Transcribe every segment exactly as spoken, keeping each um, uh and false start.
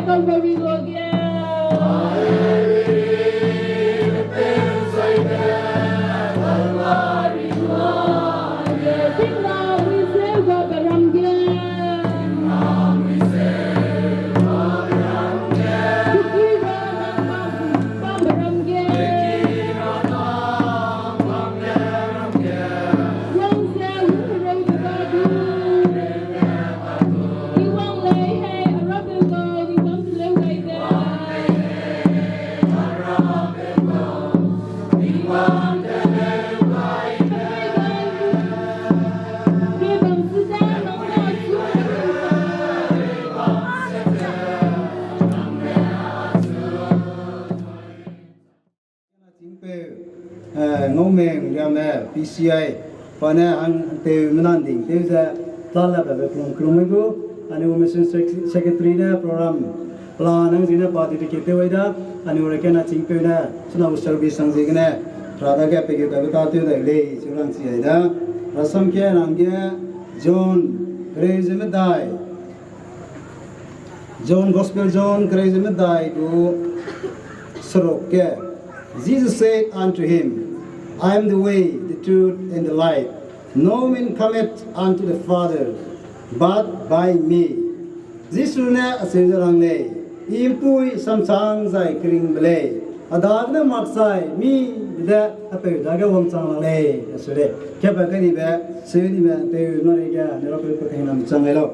Calvary lo ge. Tingna wi seu ga beram ge. Tingna wi seu ga beram ge. Tingpeu, eh, Ngaumeng Riame, P C I, pa ne hang tew menan ding tew ze, tala babe kelum kelum gu, anui mission sec-, secretary ne program plan hang zine pa dedicate tew ai da, anui ra kena tingpeu ne, suna service hang ziegene, ra dage pege babe ta tew dai lei, chu rang chi ai da. Rasam ke rang ge, John, kereu ze medai, John, Gospel John, kereu ze medai gu seruk ge, Jesus said unto him, I am the way, the truth, and the life. No man cometh unto the Father, but by me. Jisu ne acheu ze rang lei, I ’mpui samsang zai keringbe lei, a dagene makchai mi de apeu dage wangchang lak lei, acheu lei. Kepa kanibe, seu nibe, peu na rei ge, ne rapeu pe kena mchang lei lau.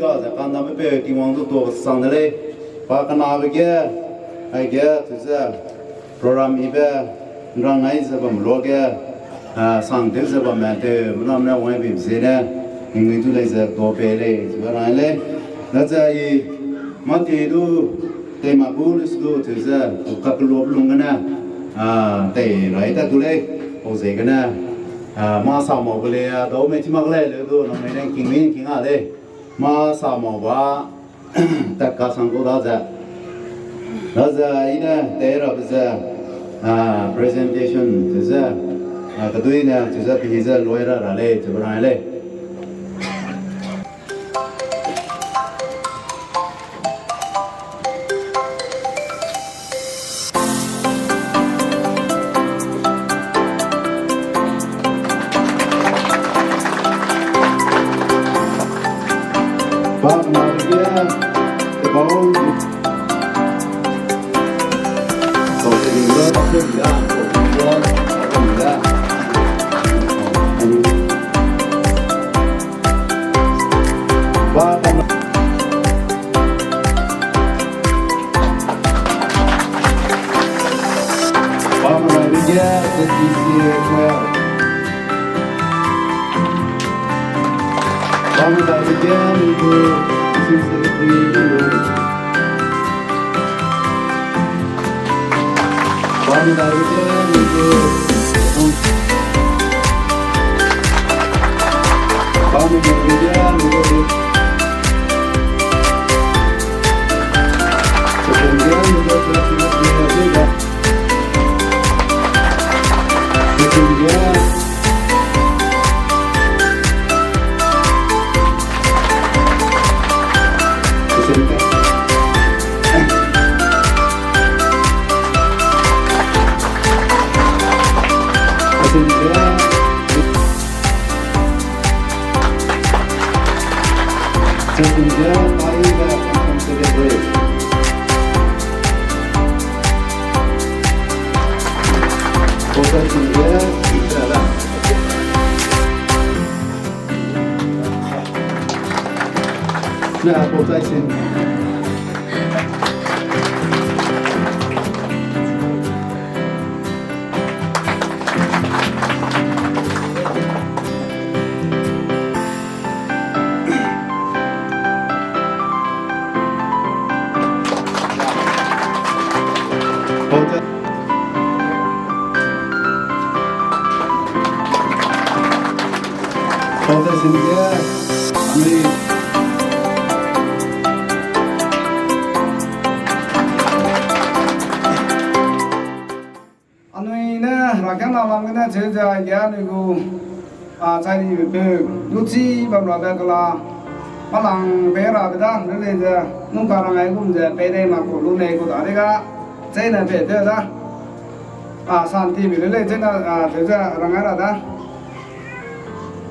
Ga ze kandambe peu Tingwang du tuâ sang de lei. Pa kenabe ge, aige, chize, program ibe, nrang ai ze bam luage, a, sang tew ze bamme tew, menam ne wang ai bip ziene, ningnui du lei ze tuâ pei lei, chibe rang lei. Daze i, mâ ti du, tei ma gu lei su du, chize, kakelua lung gene, a, tei rai ta du lei, pau ziegene, a, mâ sa mau gu lei, a, dau mei chi mak lei, leu du, nangnui ne king mi king a lei. Mâ sa mau ba, tat ka sang gu daze. Daze i ne tei rabe ze, a, presentation ze ze, a, kedui ne, ze ze, pi ze, loi ra ra lei, chibe rang lei. Anui ne rakiangna lam gene cheu ze aige anui gu, a, chai dibe peu, luchi bam rabe kela, malang pei rabe da, leu lei ze, nung karang ai gum ze, pei dei mak ku lu nei gu da dega, cheine pei tew da. A, santi bi leu lei cheine, a, cheu ze rang ai ra da.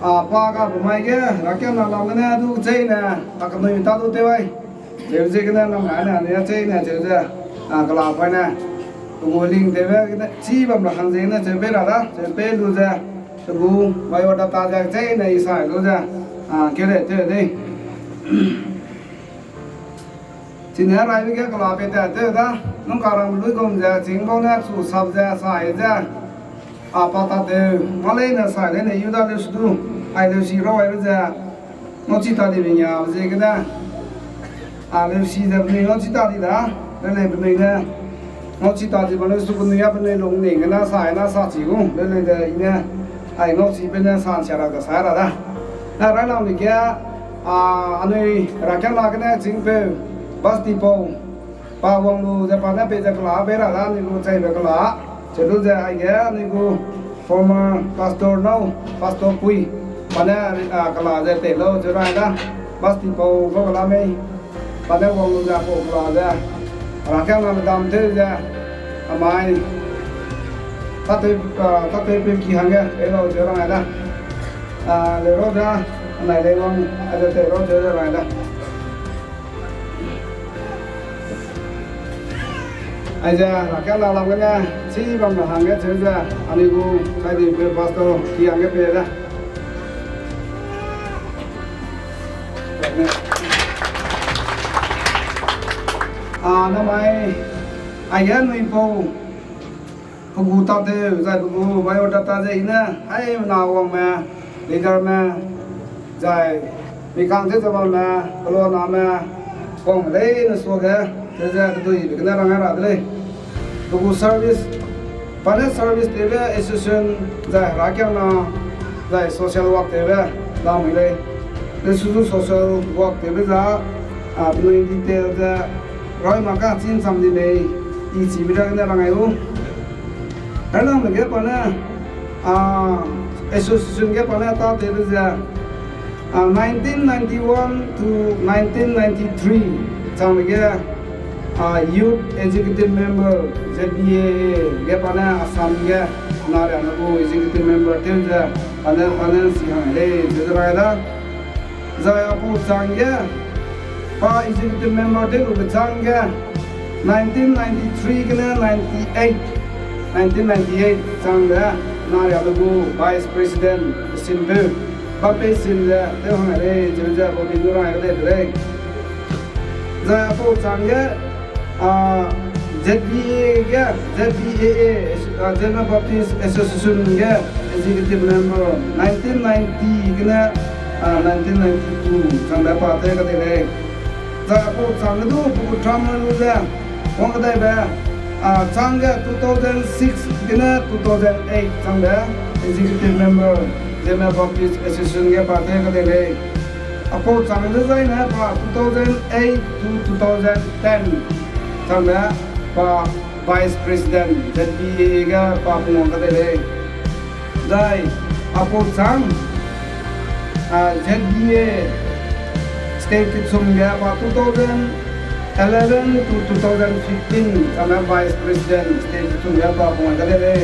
A, pa ga bu mai ge, rakiangna lam gene du cheine, a, kenui ta du tew ai. Cheu ziegene namai ne, anui a cheine cheu ze, a, kela paine, pe gu ling tewbe gene, chi bam ra hang ziegene cheu pei ra da, cheu pei lu ze, pe gu, biodata ze cheine i sai lu ze, a, keu lei tew dei. Chine raibe ge kela pei tat tew da, nung karam luigum ze, chingbau ne chu sap ze, sai ze, a, pa tatew, mâ leine sai leine Yuda leusi du, ai leusi ra aibe ze, ngauchi ta dibe nia ziegene, a, leusi ze penui ngauchi ta di da, leu lei penui ne, ngauchi ta di ba leusi du penui a penui lung ning gene sai na sa chi gu, leu lei ze i ne, ai ngauchi pe ne sa sia ra ga sai ra da. Na railangbe ge, a, anui rakiangna gene chingpeu, Basti pau, pa wang lu ze pa ne pei ze kela pei ra da, anui gu chaibe kela, cheu lu ze aige anui gu former pastor nâu, pastor pui, pa ne, a, kela ze tei lau cheu ra da, Basti pau ga kela mei, pa ne wang lu ze pau kela ze, rakiangna medam tew ze, amai, tatei, a, tatei peu ki hangge pei lau cheu ra da. A, leu ra da, anai lei wang, a ze tei ra cheu ra da. Aize, rakiangna lam gene, chi bam ra hangge cheu ze, anui gu, chai dibe pastor, ki hangge pei da. A, namai, aige anui pau, pe gu tâtew, zai pe gu biodata ze i ne, haimena wangme, leaderme, zai, mi kang tew ze bamme, keloaname, wangme leine suage, ze ze keduibe gene rang ai ra de lei. Pe gu service, pa ne service tewbe association, zai herakiangna, zai social work tewbe, lamui lei. Lesu du social work tewbe za, a, penui detail ze, rai mak ka chin cham di mei, i chibe ra gene rang ai u. Hernangbe ge pa ne, a, association ge pa ne tâtewbe ze, a, nineteen ninety-one to nineteen ninety-three chang ge, a, Youth Executive Member, Z B A A, ge pa ne Assam ge, na ria ne gu Executive Member tew ze, pa ne, pa ne nsi hang lei, ze rai da. Zai apau chang ge, pa Executive Member tew lube chang ge, nineteen ninety-three gene ninety-eight, nineteen ninety-eight chang ge, na ria ne gu Vice President, Simpeu, Bapei Sim ze, tew hang lei, ze ze, bau di nu rai de lei. Zai apau chang ge, a, Z B A ge, Z B A A, a, Zeme Baptist Association ge Executive Member, nineteen ninety gene, a, nineteen ninety-two chang de pa tew ka de lei. Zai apau chang ge du pe gu term lu ze, wang kadaibe, a, chang ge two thousand six gene two thousand eight chang de Executive Member, Zeme Baptist Association ge pa tew ka de lei. Apau chang dezaine pa two thousand eight to two thousand ten chang de pa Vice President, Z B A A ge pa pungwang ka de lei. Zai, apau chang, a, Z B A State kechum ge pa two thousand eleven to two thousand fifteen chang de Vice President, State kechum ge pa pungwang ka de lei.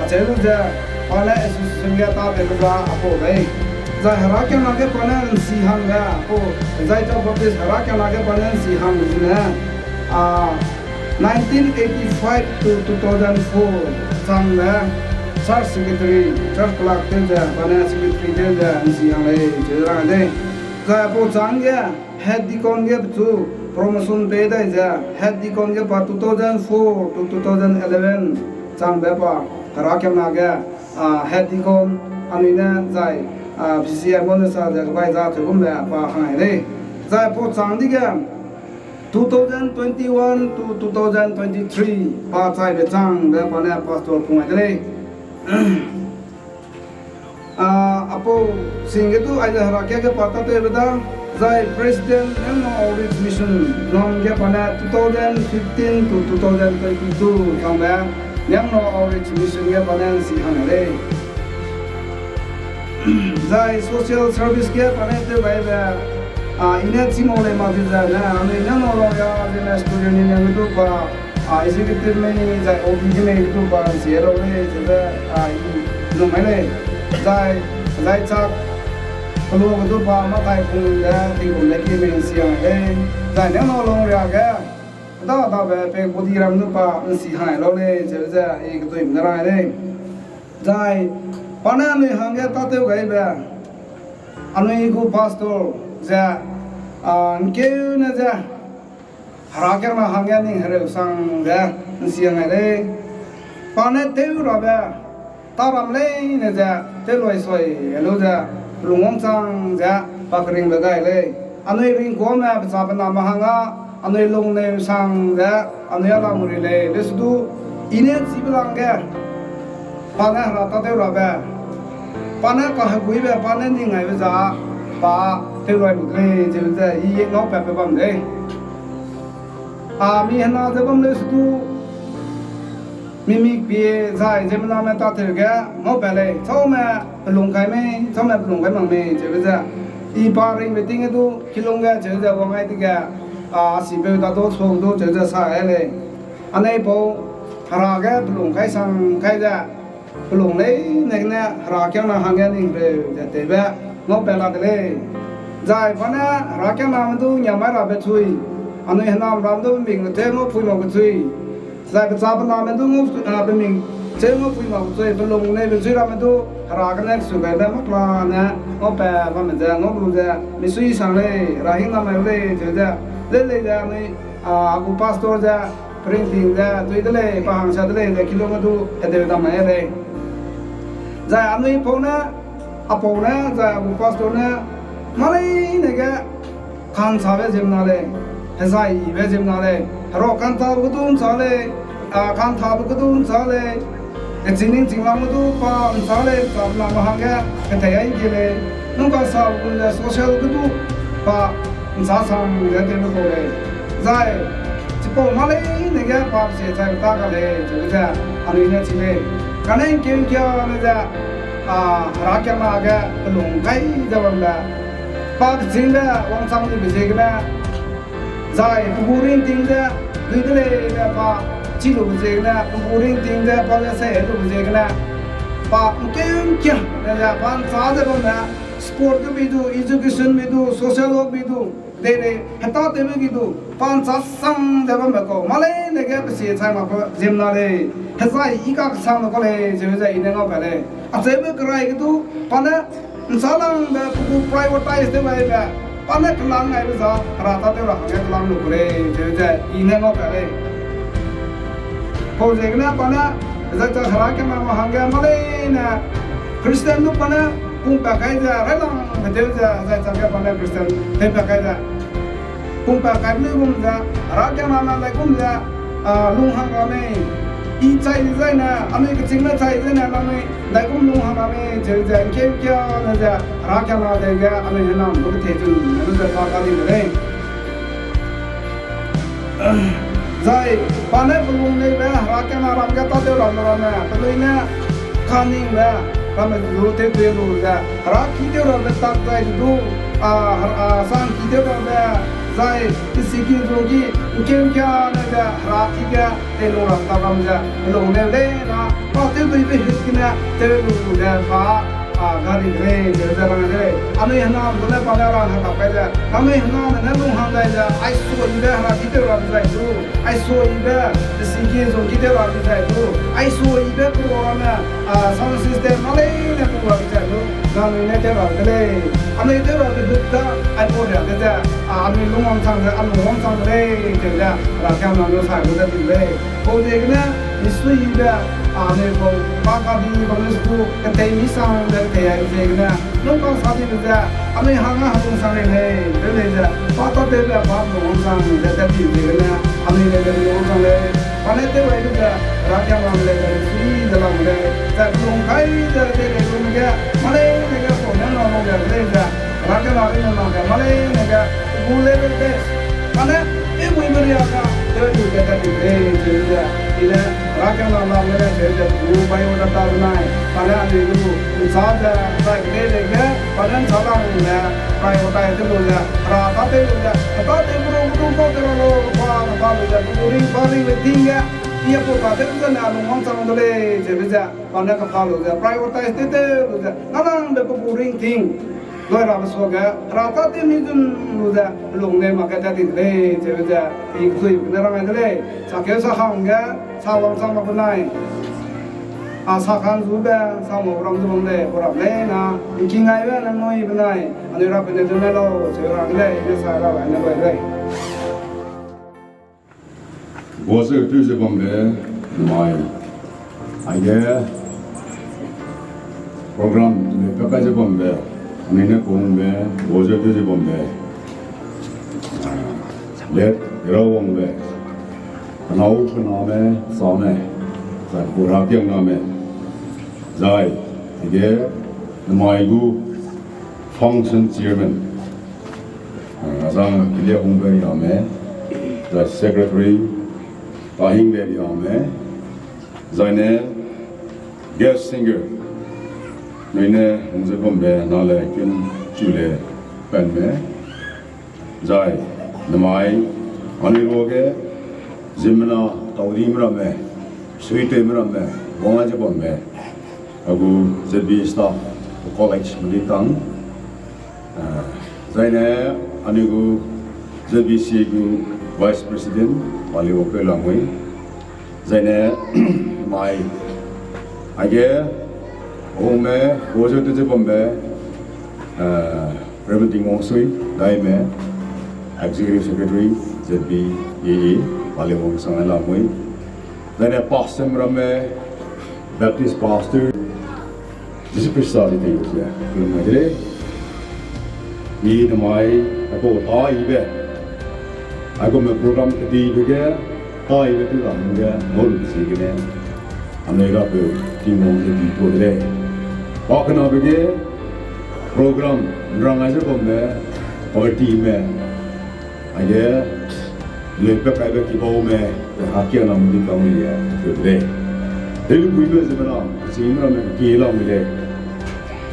Acheu lu ze, pa ne association ge tâtewbe za apau lei. Zai herakiangna ge pa ne nsi hangbe, apau, zai chau Baptist herakiangna ge pa ne nsi hangbe zene, a, nineteen eighty-five to two thousand four chang de Church Secretary, Church Clerk tew ze, pa ne Secretary tew ze nsi hang lei, ze rang lei. Zai apau chang ge, Head Deacon ge pechu promotion pei dai ze, Head Deacon ge pa two thousand four to two thousand eleven chang de pa herakiangna ge, a, Head Deacon anui ne zai, a, P C I mo ne sa ze kebai za tew gumbe pa hang ai lei. Zai apau chang dige, two thousand twenty-one to two thousand twenty-three pa chaibe chang de pa ne Pastor pungwang de lei. A, apau sing ge du aize herakia ge pa tâtewbe da, zai President Niangno Outreach Mission nom ge pa ne two thousand fifteen to two thousand twenty-two changbe, Niangno Outreach Mission ge pa ne nsi hang lei. Zai social service ge pa ne tew gaibe, a, i ne chî mau lei mak di zene, anui Niangno Longria Zeme Student Union ge du pa, a, executive mei, zai O B ge mei ge du pa nsi lau lei, zebe, a, i num mai lei. Zai, zai chak, kelu ge du pa mâ tai pung de, tingkum de ki mei nsi hang lei. Zai Niangno Longria ge, da dabe pe kudi ram du pa nsi hang lau lei, zebe ze, i keduibe ne rang lei. Zai, pa ne anui hangge tâtew gaibe, anui gu pastor ze, a, ngkeune ze, herakiangna hangge ning hereu sang ze, nsi hang lei. Pa ne tew rabe, tâ ram leine ze, tew luai sui lu ze, lungwangchang ze, pa keringbe gai lei. Anui ringkuame pecha pename hangge, anui lungneu sang ze, anui a lamuri lei, lesu du, i ne chibe langge, pa ne hera tâtew rabe, pa ne kaheguibe, pa ne ning aibe za, pa tew luai lu de lei, ze ze, i ngaupatbe bam lei. A, mi hena ze bam lesu du, mimik pie zai ziemmename tâtew ge ngaupat lei, chaume pelung kai mei, chaume pelung kai mak mei, cheube ze. I pa ringbe ting ge du, kilung ge cheu ze wang ai dege, a, a sipeu da du, suak du, cheu ze sa gai lei. Anui pau, hera ge pelung kai sang kai ze, pelung leine gene herakiangna hangge ning reu ze tewbe ngaupat la de lei. Zai pa ne herakiangname du ngiam mai rabe chui, anui henam ram du pemik cheu ngaupui makbe chui, zai pecha pename du ngau, a, pemik cheu ngaupui makbe chui, pelung neibe chui ramme du hera gene kesu gaibe mak lane ngaupat bamme ze ngau lu ze, misui sang lei, hera hingnam mai lei, cheu ze, lei lei ze anui A gu pastor ze, printing ze, tui de lei, pa hangsa de lei, ze kilung du, hedeu dam mai lei. Zai anui pau ne, apau ne, zai a gu pastor ne, mâ leine ge, ka'nchabe ziemmena lei, hezai yibe ziemmena lei, hera ka'ntabe ge du ’nchâ lei, a, ka'ntabe ge du ’nchâ lei, kechîng ning chîng lam ge du pa ’nchâ lei, cham lam hangge, kethei ai ’ngki lei, nung kasa gu ze social ge du pa ’nchâ sang ze tewbe kau lei. Zai, chipau mâ leine ge pa pesie chai ta ka lei, chibe ze, anui ne chi lei. Kane ’ngkeu ’ngkia ne ze, a, herakiangna ge pelung kai ze bambe, pa kechîngbe wangchang dibe ziegene, zai pe gu ringting ze, dui de lei ze pa chî lube ziegene, pe gu ringting ze pa ze sei lube ziegene, pa ’ngkeu ’ngkia ne ze pa ’nchâ ze bamme, sport ge bi du, education bi du, social work bi du, dei lei, hetâtewbe gi du, pa ’nchâ sang ze bamme kau, mâ leine ge pesie chai mak pe ziemmena lei, hezai yi kaksangme kau lei, chibe ze i ne ngau pat lei. Acheube kerai ge du, pa ne, ’nchâlangbe pe gu prioritize tew gaibe, pa ne kelang gaibe za, hera tâtew ra hangge kelang lu gu lei, chibe ze i ne ngau pat lei. Pau ziegene pa ne, zai chak herakiangna hangge mâ leine, Christian du pa ne, pungpat kai ze, railangbe tew ze, zai chak ge pa ne Christian tewpat kai ze, pungpat kaibe luigum ze, herakiangname ndaigum ze, a, lung hang ra mei, i chai dezaine, anui kechîngme chai dezaine, nangnui ndaigum lung hang ra mei, cheu ze, ’ngkeu ’ngkia ne ze, herakiangna dege, anui henam du kethei chun, ne lu ze pa ka di de lei. Zai, pa ne pelung neibe, herakiangna ram ge tâtew ramme ramme, penui ne, kaningbe, ramme du tew tei lu ze, heraki tew rabe tak zai du, a, a, sangki tew rabe, zai, tesiki zungki, ’ngkeu ’ngkia ne ze, heraki ge, tei lu ra ta bam ze, pelung neu lei na, pa tew duibe hit gene, tew lu ze, pa, a, gari de lei, ze ze rang de lei. Anui henam du ne pa ne rang heka pai ze, anui henam ne lung hang dai ze, aisuibe heraki tew rabe zai du, aisuibe, tesiki zungki tew rabe zai du, aisuibe kura ne, a, sound system mâ leine kura ze du, nangnui ne tew ra de lei. Anui tew rabe hut da, aipau riâ de ze, a, anui lung wangchang ze, a lung wangchang de lei, cheu ze, herakiangna du sa gu ze di lei. Pau ziegene, misuibe, a, anui pau, pa ka di bam ne su, ketei misang ze ketei ai ziegene, lung kang sa dibe ze, anui hangge helungsang rei lei, rei lei ze, pa tâtewbe pa lung wangchang ze tat di ziegene, anui lei ze lung wangchang lei, pa ne tew aibe ze, herakiangna lei ze sui ze lam lei, zai pelung kai ze tei lei lung ge, mâ leine ge pau ne na lung ge lei ze, herakiangna rei na ge, mâ leine ge, gu lei lei ze, pa ne, tew muibe riâ ga, tew muibe tat di lei, cheu ze, i ne, herakiangna lam ge lei cheu ze, gu bai order ta benai, pa ne anui lu, ’nchâ ze, zai kelei lei ge, pa ne ’nchâ lang ne, prioritize tew lu ze, hera tâtew lu ze, hera tâtew gu ru gu du pau tew ra lu, pa, pa lu ze, gu ring pa ringbe ting ge, i a pau tâtew zene a lung wangchang de lei, cheube ze, pa ne kapa lu ze, prioritize tew tew lu ze, nalangbe pe gu ringting, loi rabe suage, hera tâtew mi zun lu ze, lung ne mak ge tat di de lei, cheube ze, i keduibe ne rang ai de lei, sakeu sa hangge, sa wangchang mak benai. A sa ka'nzube, sa mau ram ze bam lei, pau ram lei na, ’ngkingaibe ne nui benai, anui ra pe ne zun ne lau, cheu ra de lei, ne sa ra ne bai lei. Guazeu tew ze bambe, mai. Aige program ne pe kai ze bambe, anui ne kungbe, guazeu tew ze bambe. Let Herawangbe, penâu pename, same, zai herakiangname, zai, aige, nemai gu function chairman, a, azang Kiliahungbe Riame, zai secretary, Tahingbe Riame, zaine guest singer, nui ne hung ze bambe Nale Kinchule Penme, zai, nemai, anui ruage, ziemmena, taudime ramme, suitewme ramme, wang ze bambe, a gu Z B staff, college melitang, a, zaine, anui gu Z B C gu vice president, Paliwangpeu Langui, zaine, mai, aige, hungme, guazeu tew ze bambe, a, Reverend Tingwang Sui, daime, Executive Secretary, Z B E E, Palewang Sangai Lamui. Then a pastor ramme, Baptist pastor, Jisu Krista di tei ze, kelum mai de lei. I namai, aipau taibe, aigum me program kedibe ge, taibe tew ra hangge, ngau lu ziegene, anui Rapeu Tingwang ze di tuâ de lei. Pa kenabe ge, program, nrang ai ze bam me, committee me, aige, lei pe kaibe kibau me, pe haki anam di kang lei, tuâ de lei. Tewpui me ze mena, chime ramme kie lau mi lei.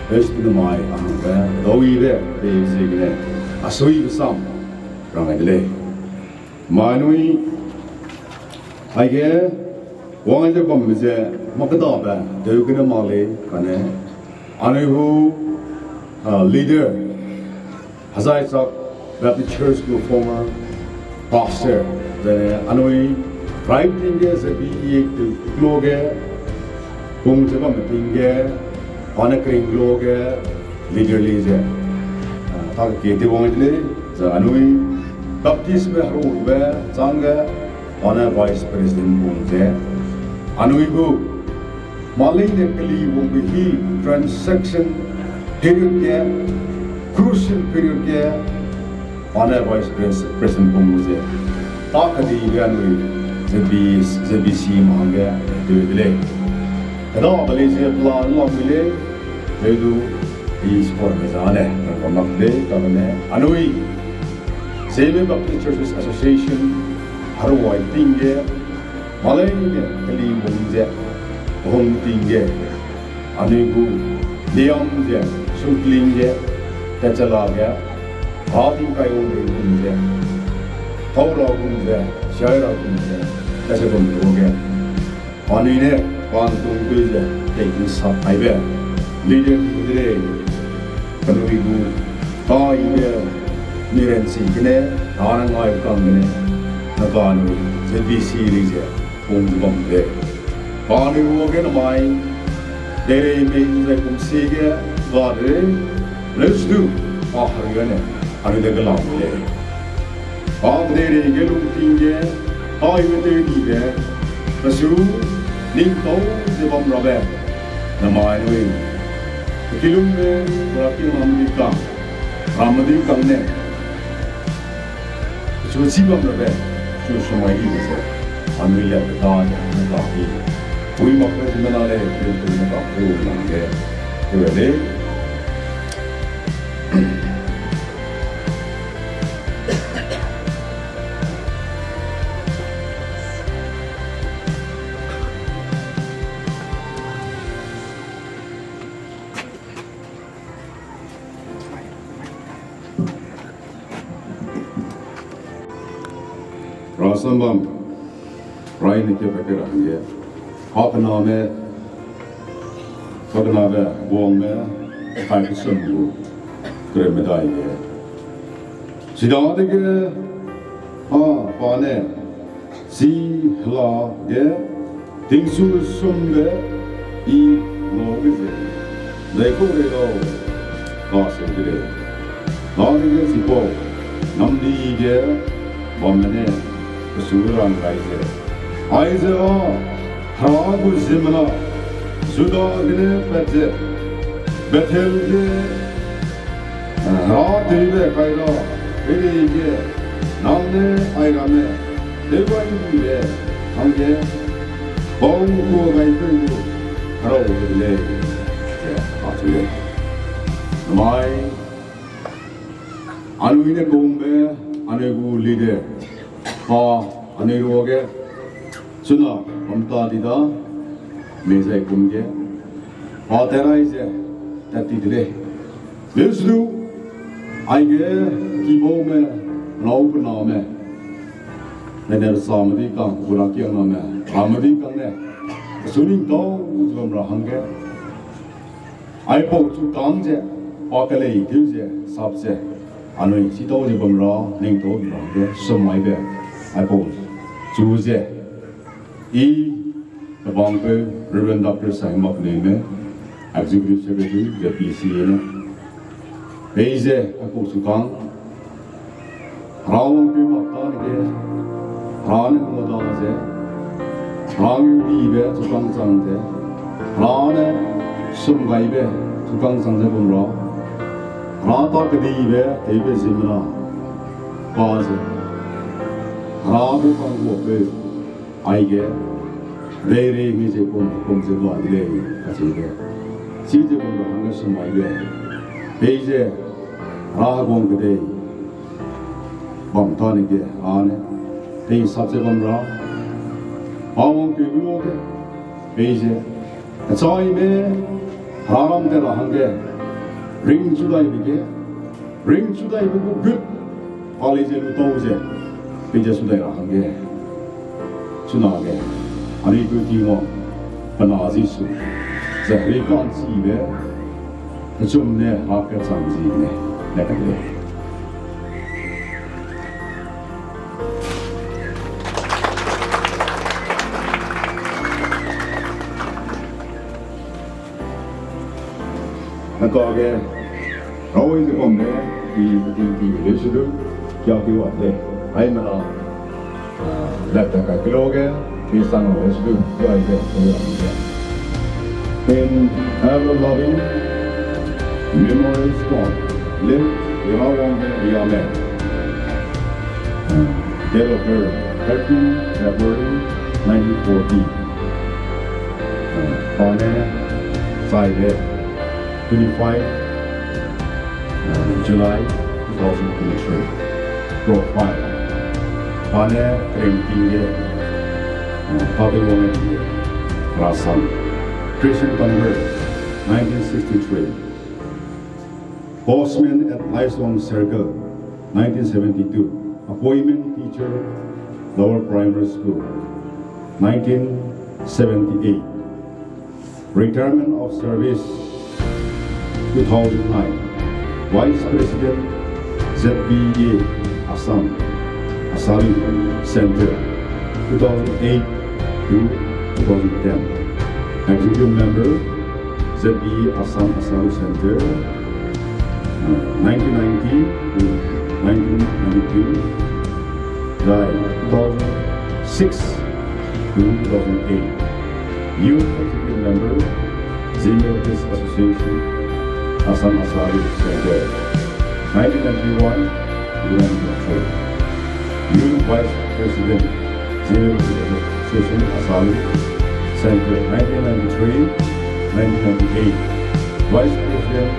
Pes tu namai, a hangbe, dau ibe, pe ziegene, a sui be sam, rang ai de lei. Mai nui, aige, wang ai ze bam me ze, mâ kedabe, deu gene mak lei, kane, anui gu, ah, leader, Hazaichak Baptist Church gu former pastor, zene anui, rai ting ge, ze bi i tu klo ge, pung ze bam ting ge, ane kring klo ge, leader lei ze, ah, tak ke di wang de lei, ze anui, Baptist me herube, chang ge, ane vice president pung ze, anui gu, mâ leine keli wangbe hi transition period ge, crucial period ge, ane vice pres-, president pung ze. Ta kedibe anui Z B, Z B C ma hangge tew de lei. Kedabe lei ze plan lam mi lei, leu du, i support me zane, welcome mak lei, kane, anui, Zeme Baptist Churches Association, herui ting ge, mâ leine keli wang ze, hung ting ge, anui gu, liam ze, sukling ge, techala ge, ha ting kai wang ge kum ze, kau ra kum ze, siai ra kum ze, tese kum lu ge. Anui ne, pan tung tui ze, tei ting sap aibe, leader tu de lei, penui gu, ta ibe, ni ren si gene, ta na ngai kang gene, na kanui, Z B C lei ze, pung ze bam de. Kanui ruage namai, deirei mei zai kum si ge, ga de, leus du, pa herui ne, anui de kelam lei. Pa kedeirei ge lungting ge, pa ibe tew di ge, pesu, ningtau ze bam rabe, namai nui. Kilungbe, berapi ram di kang, ram di kang ne. Pesu chi bam rabe, pesu sumai di ze, anui le peta de, na ka di. Pui mak pe zimena lei, pui pui na ka pu nang ge. Tew lei. Rasambam, rai ne ke pa ke ra hangge, pa kename, pa kenabe, guangme, kai kesum gu, kereu medai ge. Chidadege, a, pa ne, chi hela ge, tingchu sumbe, i ngaube ze, daikau rei lau, kaseu de lei. Dadege chipau, namdi ge, bamme ne, pesu rang gai ze, aize a, Hera gu ziemmena, Juda gene pat ze, Bethel ge, Hera tewbe kai ra, peirige, nang ne airamme, tewbai ndibe, hangge, bau kua gaipeu gu, herau de lei, ze, kacheu lei. Namai, anui ne kungbe, anui gu leader, pa, anui ruage, chuna, bam ta di da, mei zai kum ge, pa terai ze, tat ti de lei. Leusdu, aige, kibaume, nau pename, nene same di kang, gura kiangname, rame di kang ne, pesu ningtau ze bam ra hangge, aipau chu kang ze, pa kelei tew ze, sap ze, anui chitau ze bam ra, ningtau ze bam ra hangge, sumaibe, aipau chu ze, i, kebangpeu, Reverend Doctor Saimak Neme, Executive Secretary, Z B C ne, peize, aipau chu kang, Hera wangpeu mak tâne ge, Hera ne nguadang ze, Hera ngeudibe chukang chang ze, Hera ne sumgaibe chukang chang ze bam ra, Hera tâ kedibe tewbe ziemmena pa ze, Hera gu kangguapeu, aige, reirei mi ze kum, kum ze ba de lei, kacheube. Chize bam ra hangge sumgaibe, peize, Hera heguang kedei bam tâne ge, Hera ne, tei sap ze bam ra, pa wangpeu gu luage, peize, kechaime, Hera ram te ra hangge, ringchu daibe ge, ringchu daibe gu gut, pa lei ze lu tau ze, peize chu dai ra hangge. Chunage, anui gu Tingwang, pe na Jisu, ze herei ka'nchibe, kechum ne hera kechang ziegene, ne ka lei. Hekage, rawai ze bambe, i peting ti leu se du, kia ki wa lei. Haimena, ah, lat ta ka keloge, i sang leu se du, kia i ge, kia i ge. In ever-loving memorial spot, live Irawang Riame. Date of birth, thirteen February nineteen forty. Uh, pa ne, chai le, twenty-five, uh, July two thousand twenty-three. Profile. Pa ne, Rengting ge, uh, pa de wang ge, Rasam. Christian convert, nineteen sixty-three. Postman at Laisong Circle, nineteen seventy-two. Appointment teacher, Lower Primary School, nineteen seventy-eight. Retirement of service, two thousand nine. Vice President, Z B A Assam, Asari Center, two thousand eight to two thousand ten. Executive Member, Z B A Assam Asari Center, uh, nineteen ninety to nineteen ninety-two, zai two thousand six to two thousand eight. Youth Executive Member, Zeme Baptist Association, Assam Asari Center, nineteen ninety-one to nineteen ninety-three. Youth Vice President, Zeme Baptist Association, Asari Center, nineteen ninety-three, nineteen ninety-eight. Vice President,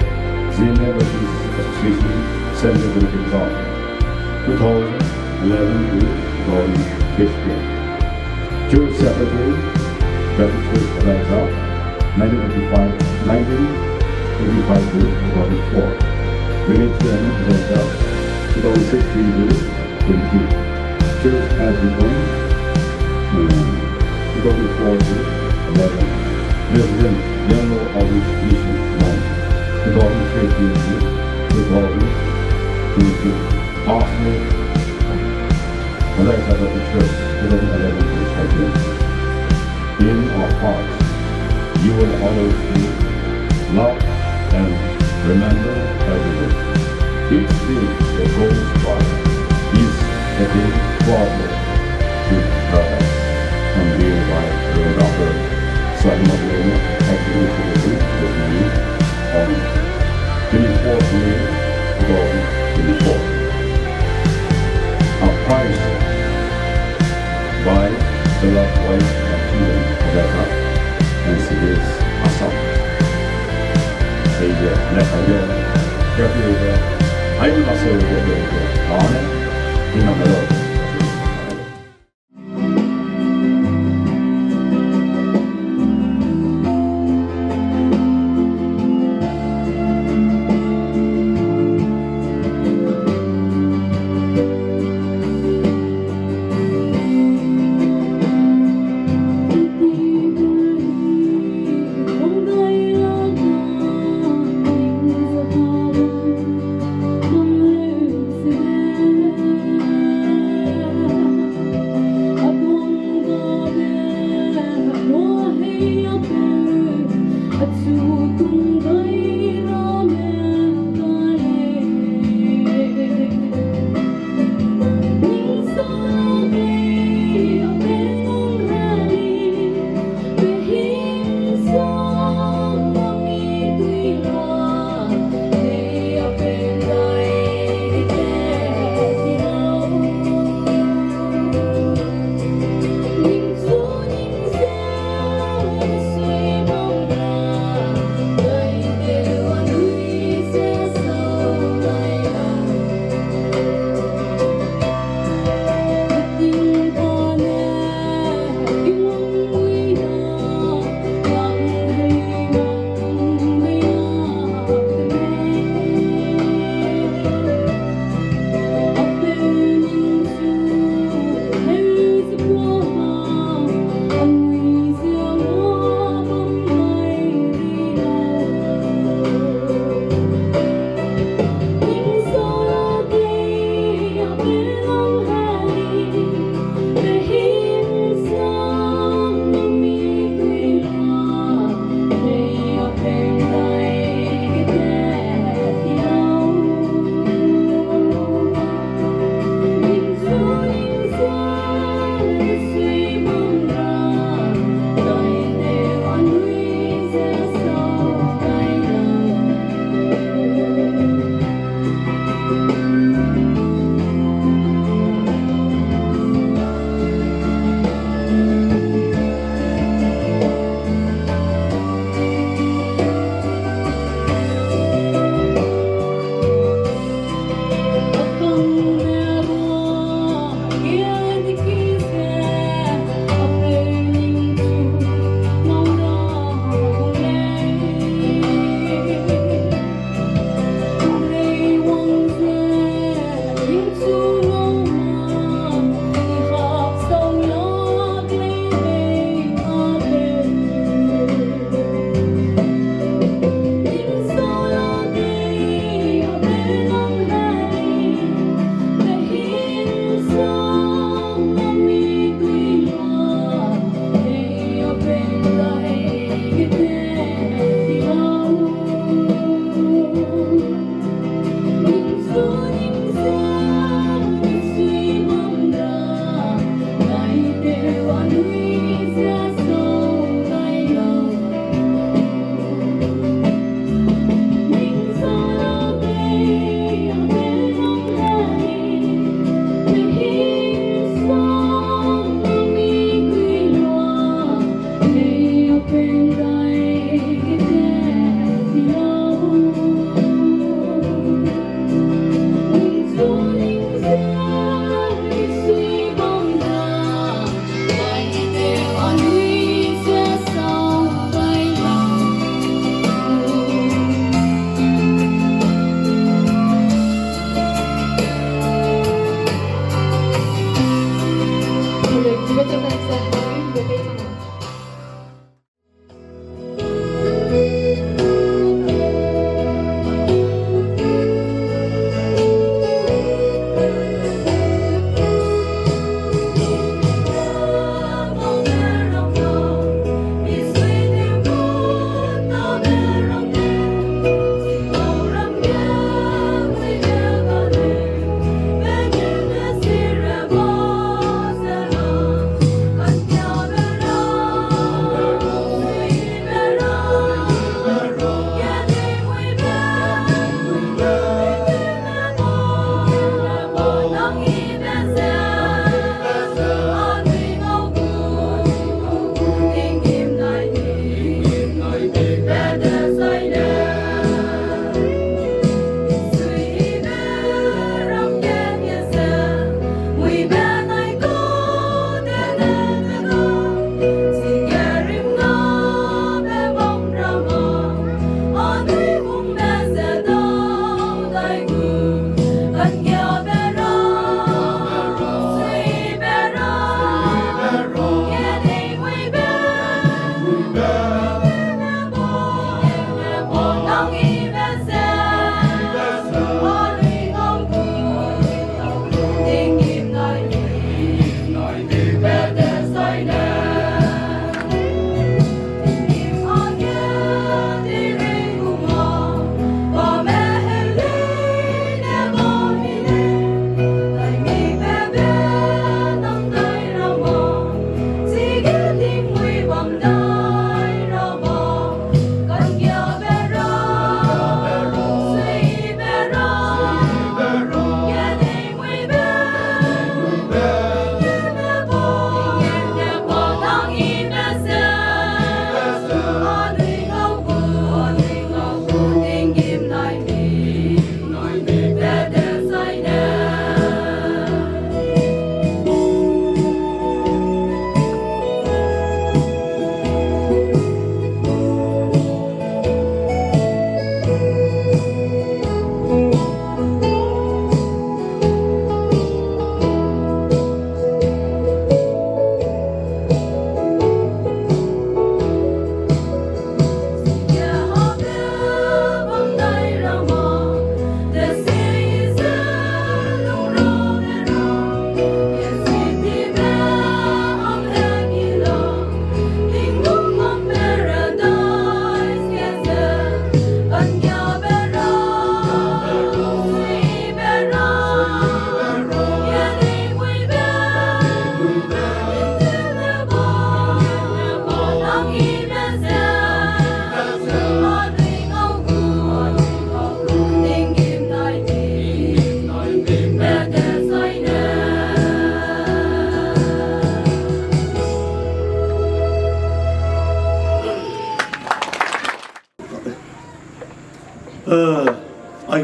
Zeme Baptist Association, Central Political Town, two thousand eleven to two thousand fifteen. Church Secretary, Baptist Church Adaisa, nineteen eighty-five, nineteen eighty-five to two thousand four. Village Chairman, Adaisa, two thousand sixteen to twenty. Church has become, um, two thousand four to eleven. President, General Outreach Mission, two thousand fifteen to two thousand twenty-two. Pastor, Adaisa Baptist Church, two thousand eleven to thirteen. In our hearts, you will always be loved and remembered everywhere. Each day that goes by is a day closer to paradise. Unveiled by Reverend Doctor Simon Lemo, Executive Secretary, with me on twenty-fourth May two thousand twenty-four. Apprised by the love voice of children of Adaisa and Siris Assam. Seize, ne kage, kage, ai na se ge ge ge, ane, ina melo.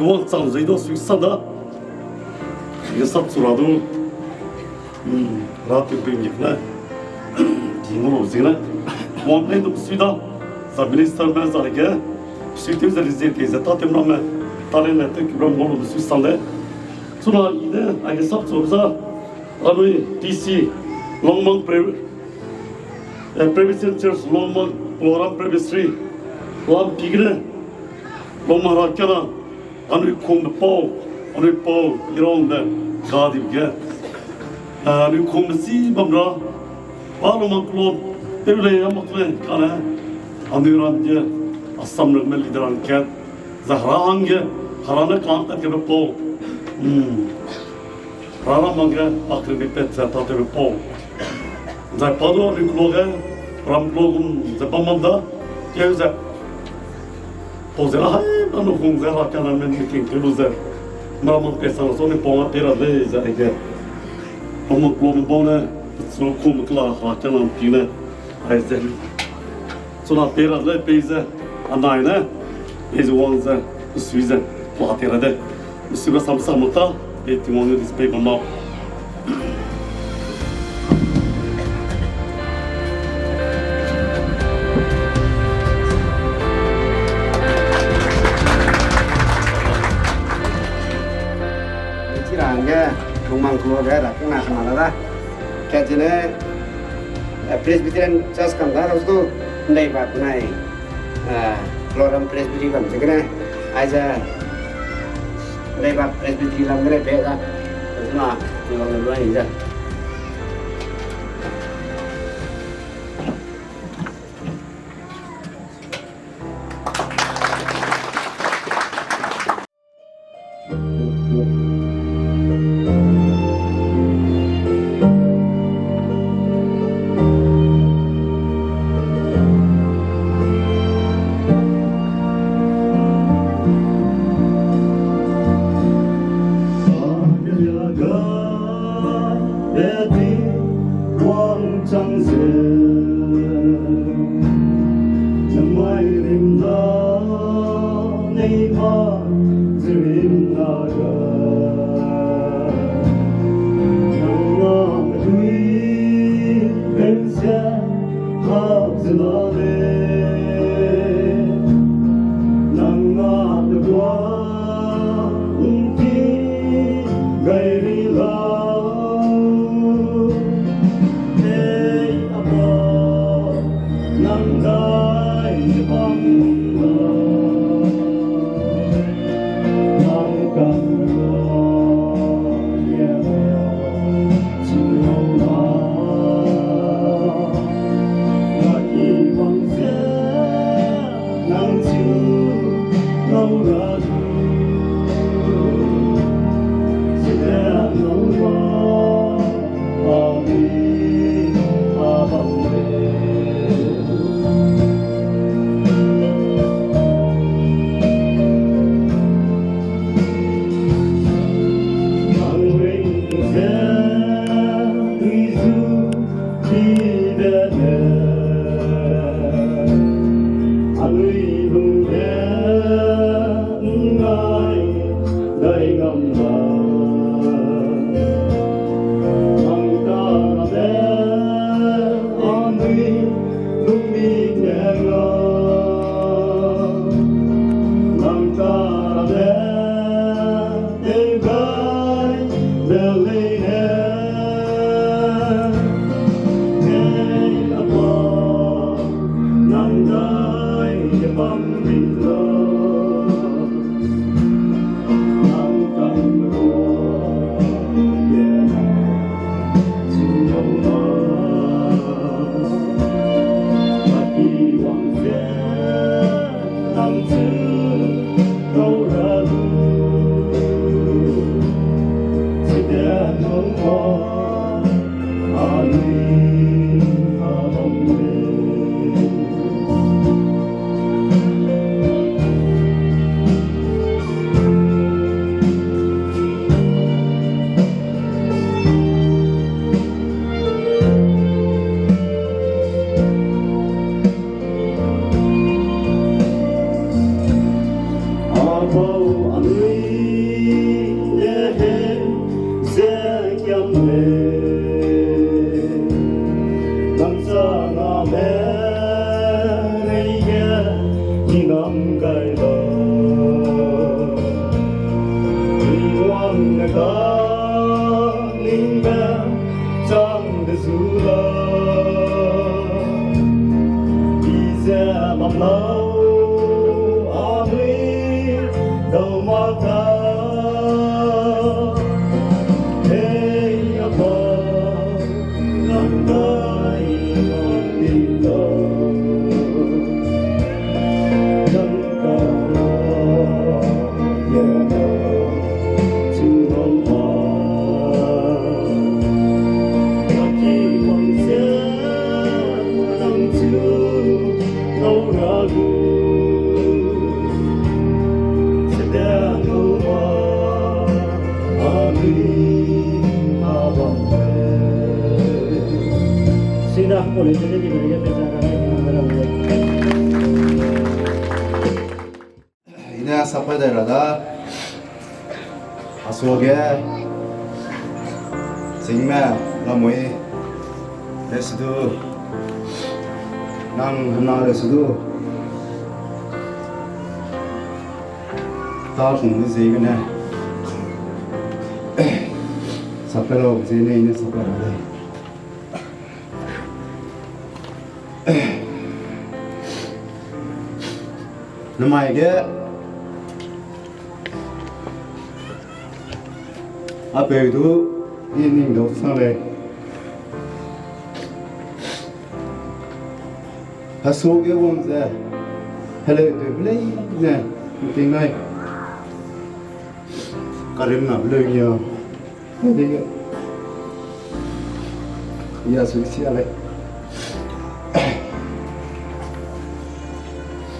Wangchang zui du sui sa da. Ge sap chu ra du. Hmm, ra te pe ngi ne. Di ngau lu zi ne. Wang ne du sui da. Za minister me za ge. Sui te ze zi te ze ta te mram me. Ta le ne te ki ram ngau lu sui sa le. Chuna i ne, a ge sap chu za. Anui T C, Longmang Pre-, eh, Presbyterian Church, Longmang, Loram Presbytery, lam pi gene, Longmang ra kena, anui kungbe pau, anui pau, irongbe, ga di ge. Eh, anui kungbe si bam ra, ba Longmang klo, te le ya mak le, kane, anui ram ge, Assam rang me leader ang kat, za hera hangge, hera ne kang kat ke be pau. Hmm. Rara mangge pakri mi pet ze ta tebe pau. Zai pa du anui klo ge, ram klo gum ze bam bam da, keu ze. Pau ze la hai, na nu hung ze ra kena me meeting keu lu ze. Mara mang pe sang so ni pau nga pe ra lei ze aige. Pau mang klo me bau ne, so kum kela ra kena pi ne, ai ze. Chuna pe ra le pei ze, anai ne, pei ze wang ze, sui ze, kua te ra de. Sui ba sam sam ta, pei Tingwang ne dis pei bam lau. Chi ra hangge, Longmang klo ge ra kena kena la da. Kachine, eh, Presbyterian Church kam da, rastu, ndai bak nai, eh, Loram Presbytery kam chikene, aize, ndai bak Presbytery lam gene pe da, na, ni lam luai ni da. Apau anui Chang de zu la, i ze bam lau, anui dau ma ta, hei a pa, nang dai nang di lau. Sina, college de di de pe sa ra. Ine sapai dai ra da. Asuage, singme, lamui, le sidu, nang hena le sidu. Ta kung ni ziegene. Sapai lau, ziene ine sapai ra dai. Namai ge, apeu du, i ning dau sang lei. Hesu ge wang ze, heleu tew be leine, nting nai. Karimna be leu nia. Dige. Ya su sia lei.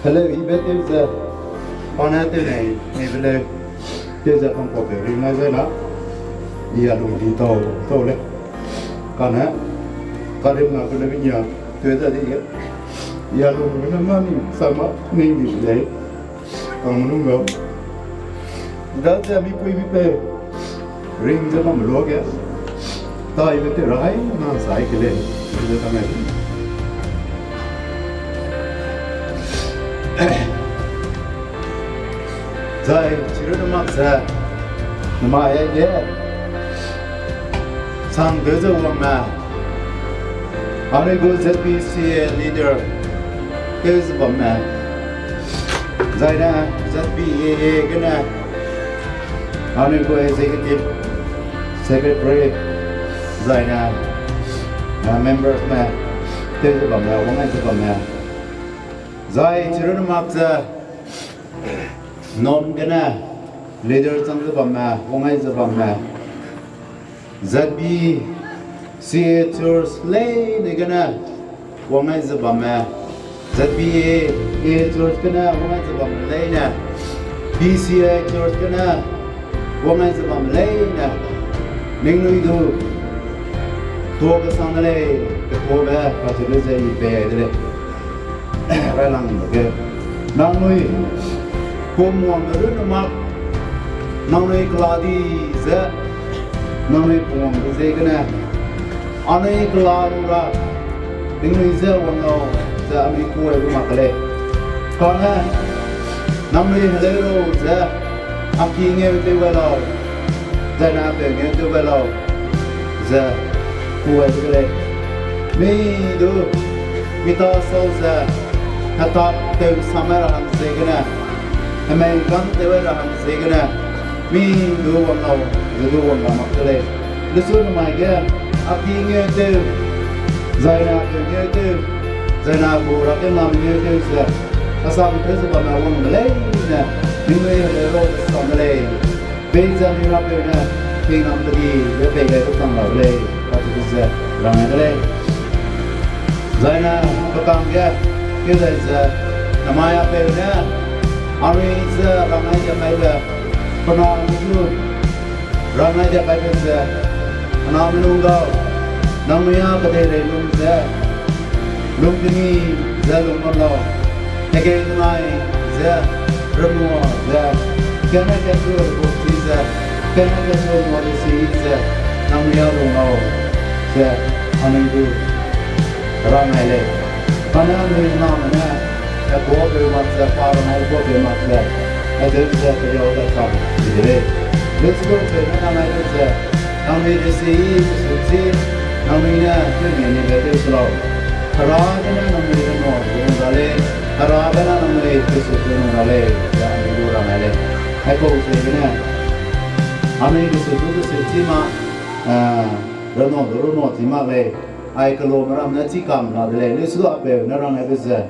Heleu i be tew ze, pa ne tew nei, nei be leu, tew ze pang pau tew ring nai zai na, i a lung di tau, tau lei. Kane, karimna pe leu nia, tew ze di ge, i a lung ring na ma ni, sa ma, ning di lei. Kang lung gau. Da ze mi pui mi pe, ring ze bam luage. Taibe tew ra hai na sai ke lei, ze ta ngai. Zai, chirunmak ze, namai ge, sang de ze wangme, anui gu Z B C A leader, tew ze bamme, zai ne Z B A A gene, anui gu executive secretary, zai ne, members me, tew ze bamme, wang ai ze bamme. Zai chirunmak ze, nom gene, leader chang ze bamme, wang ai ze bamme. Z B C A church leine gene, wang ai ze bamme. Z B A A church gene, wang ai ze bamme leine. B C A church gene, wang ai ze bamme leine. Ningnui du, tuâ kesang de lei, ketobe, kacheube ze i pei ai de lei. Railangbe ge, nangnui, pum wangbe runne mak, nangnui kela di ze, nangnui pum wangbe ziegene, anui kela lu ra, ningnui ze wang lau, ze anui kuai lu mak lei. Kane, nangnui heleu lu ze, a ki ngeu tew gai lau, zai ne apeu ngeu tew gai lau, ze kuai de lei. Mi du, mi ta sau ze, hetak tew samai ra hang ziegene, hemei gam tew ra hang ziegene, mi du wang lau, ze du wang ra mak de lei. Lesu namai ge, a ki ngeu tew, zai ne apeu ngeu tew, zai ne agu ra kena ngeu tew ze, a sam tew ze bamme wang de leine, ningnui heleu lu ze sam de lei. Peize mi rapeu ne, hingnam kedibe pei gai kechang ra de lei, kacheube ze rang ai de lei. Zai ne, pekang ge, keu dai ze, namai apeu ne, anui ze rang ai de kaibe, pe na mi du, rang ai de kaibe ze, pe na mi lung gau, nangnui a kedeirei lung ze, lungtemi ze lung bam lau, hegei denai ze, remua ze, kane kesu gu chi ze, kane kesu mode si ze, nangnui a lung lau, ze, anui du, rang ai lei. Kane anui name ne, heguapeu mak ze, pa rang ai guapeu mak ze, hedeu ze, periau ze kam di de lei. Lesu gu peu ne rang ai de ze, nangnui de si, su chi, Hera gene nangnui reno ze lung ra lei, Hera gene nangnui kesu ze lung ra lei, ze anui gu rang ai lei. Aipau ziegene, anui kesu du kesu chi mak, eh, reno du reno chi mak lei, ai kelome ram ne chi kam la de lei, lesu du apeu ne rang aibe ze,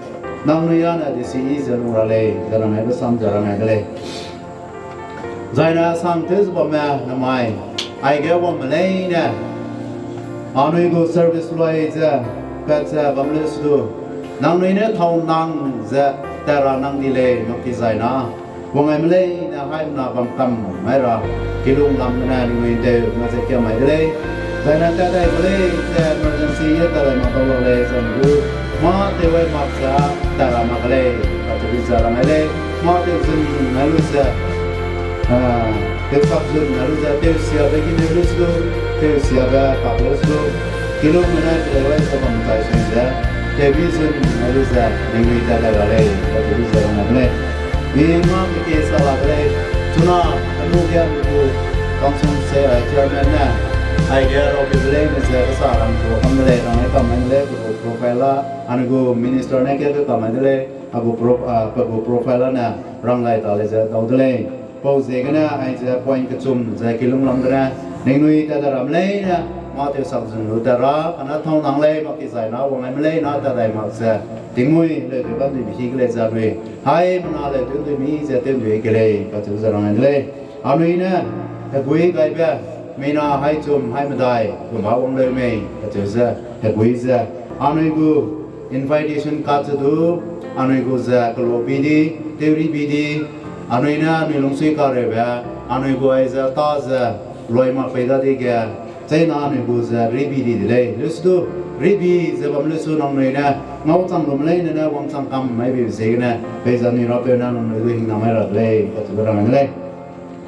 nangnui â ne desi yi ze lung ra lei, ze rang aibe sam ze rang ai de lei. Zaine sangtew ze bamme namai, aige wangme leine, anui gu service lui ze, pat ze bam lesu du, nangnui ne thâu nang ze, tat ra nang di lei, mak ki zaina, wang aime leine haimena bam kam mai ra, kilung lam gene ningnui tew na ze kiam mai de lei. Zaine tat dai gu lei ze emergency ye tat dai mak dau la lei ze gu, mâ tew ai mak ze tat ra mak lei, kacheube ze rang ai lei. Mâ tew zun nai lu ze, ah, tew kap zun nai lu ze, tewsiabe gine lesu du, tewsiabe kap lesu du, kilung gene teleu ai ze bam tai sui ze, tewbi zun nai lu ze, ningnui tat dai ra lei, kacheube ze rang ai de lei. Mi mâ mi ke sa la de lei, chuna, anu ge gu council se, ah, chairman ne, aige rabe de leine ze kesa rang ku kam de lei, rang ai kam mai de lei, pe gu profile la, anui gu minister ne ke ke kam mai de lei, a gu pro-, ah, pe gu profile la ne, rang lai ta lei ze dau de lei. Pau ziegene aize point kechum ze kilung lam gene, ningnui tat dai ramme leine, mâ tew sak zun lu tat ra, kane thâu nang lei, mak ki zaina wang aime leine tat dai mak ze, tingmui leu tew bam dui bi hi ke lei ze anui, haimena leu tew dui mi ze tew dui ke lei, kacheube ze rang ai de lei. Anui ne, hegui gaibe, mina haichum haimedai, gu mâ wang leu mei, kacheu ze, hegui ze, anui gu invitation card ze du, anui gu ze kelo bi di, tewri bi di, anui ne anui lungsui kareube, anui gu aize ta ze, loi mak pei dadege, cheina anui gu ze ribi di de lei. Lesu du, ribi ze bam lesu nangnui ne, ngau chang lume leine ne wangchang kam mai be ziegene, peize anui rapeu ne nangnui du hingna mai ra de lei, kacheube rang ai de lei.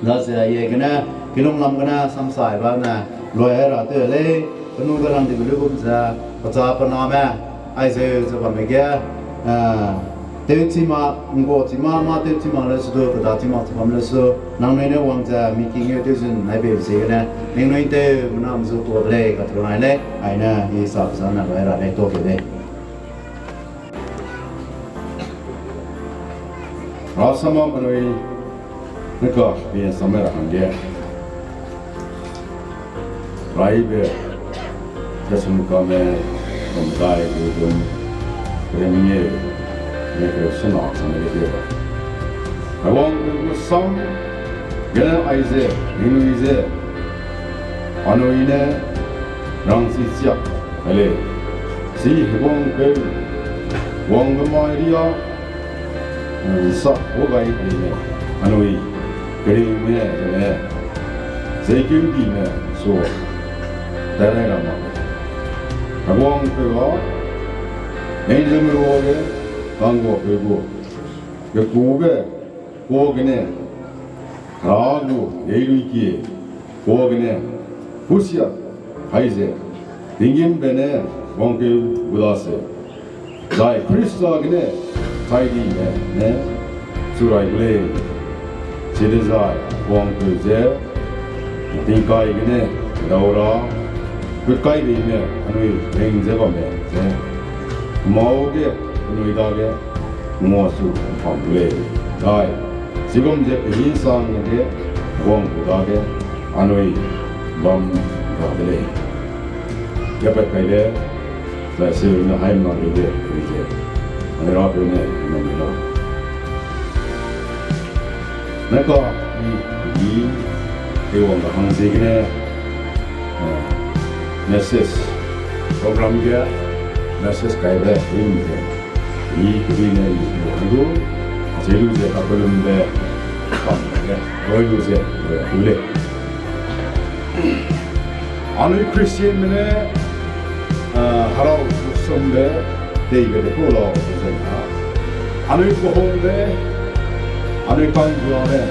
Daze aigene, kilung lam gene samsaibe ne, loi ai ra tew lei, penui ge rang dibe luigum ze, pecha pename, aizeu ze bamme ge, eh, tewchi ma, ngguachi ma, mâ tewchi ma lesu du, kedachi ma chi bam lesu, nangnui ne wang ze, mi kingeu tew zun nai beibe ziegene, ningnui tew menam zu tua de lei, kacheu nai lei, aine, i sa pezane loi ra lei, tuakeu lei. Rasam ma penui, ne ka, pe samai ra hangge. Raibe, Thessalonikame, bamdai gu dum, remiye, ne ke sena, sena de ba. Heguangpeu gu sam, gene aize, ningnui ze, anui ne, rangchi chiak, ai lei, chi Heguangpeu, wangbe mai ria, sak gu gai dime, anui, keringme, gene, zeikeudime, su, dai rai ra mak. Heguangpeu a, neize meruage, kangguapeu gu, gekube, kuagene, Hera gu, geiluikie, kuagene, husia, haize, tinggîmbe ne, wangkeu gu daseu, zai Khrista gene, chai dime ne, churai gu lei, chidezai, wangkeu ze, tingkai gene, dau ra, kutkai dime, anui ring ze bamme ze, mâu ge, penui dage, nguasu mpam gu lei, zai, chigum ze pehî sang ge, wangkeu dage, anui, bam, ra de lei. Kepat kai le, zai seu ne haimena rei de, rei ze, anui rapeu ne, nang mi lau. Ne ka, i, i, teiwang ra hang ziegene, eh, message, program ge, message kaibe, i, i, i, kedui ne, i, i, i, lu, acheu lu ze kakellumbe, kam ge, roi lu ze, roi lu lei. Anui Christianme ne, ah, herau kusumbe, teibe de ku lau, ze na. Anui kuhungbe, anui kanzuame,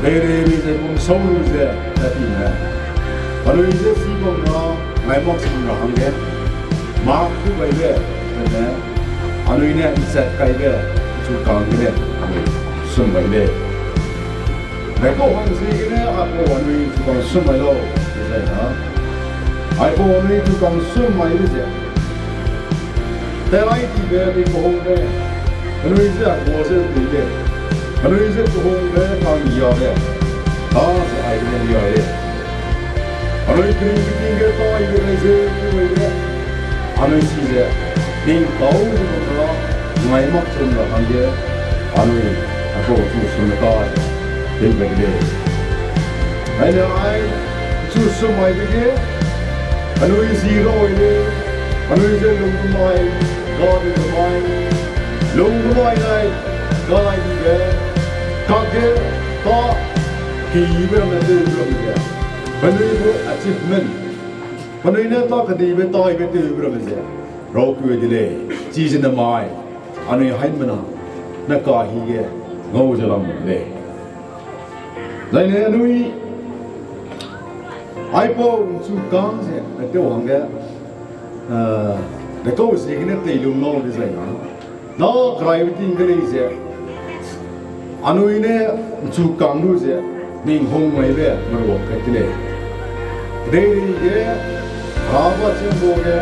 rei rei rei ze kum sau lu ze, tatime. Anui ze chibam ra, ngai mak chibam ra hangge. Mâ ku gaibe, ne, anui ne nchat kaibe, chu kang gene, anui sum gai lei. Aipau hang ziegene aipau anui chu kang sum mai lau, ze na. Aipau anui chu kang sum mai lu ze. Terai dibe ni kehungbe, anui ze a gua ze tei le, anui ze kehungbe ka'nggiabe, a ze ai gene ni ai le. Anui kering keting ge taibe rei ze tewei ge, anui chize, ning kau ze bam ra, ngai mak chum ra hangge, anui, apau chu sum ta, tewbe de lei. Aine ai, chu sum aibe ge, anui zi rau ai lei, anui ze lung kemai, ga di kemai, lung kemai nai, ga nai dibe, kakge, pa, kibe ramme tew ramme ge, penui gu achievement, penui ne ta kedibe taibe tewbe ramme ze, raukeu de lei, chize namai, anui haimena, ne kahi ge, ngau ze lam de lei. Zaine anui, aipau chu kang ze, tew hangge, eh, dekau ziegene teilung lau de zai na. Na keraibe ting de lei ze, anui ne chu kang lu ze, ning hung maibe meruak kai de lei. Deirei ge, raba chembo ge,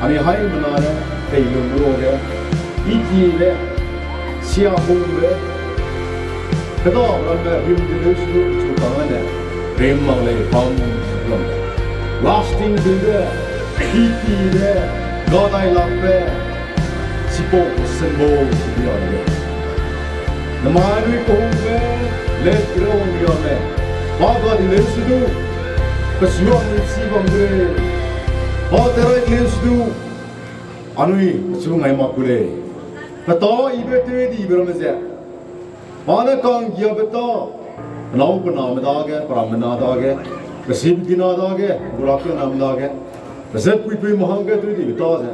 anui haimena ne, teilung lu ge, i tibe, sia hungbe, keda ramme rim de leu su chu kang ne, rim mak lei bam lam. Lasting tewbe, i tibe, gadai lakbe, chipau symbol di a lei. Namai anui kehungbe, let grow di a lei. Pa ga di leu su du, pesu anui chi bam gu lei. Pa terai leu su du, anui pesu ngai mak gu lei. Peta ibe tew dibe ramme ze, pa ne ka'nggiabe ta, penâu pename dage, perammena dage, pesibedina dage, gurakename dage, pezat puipui mahangge tew dibe ta ze,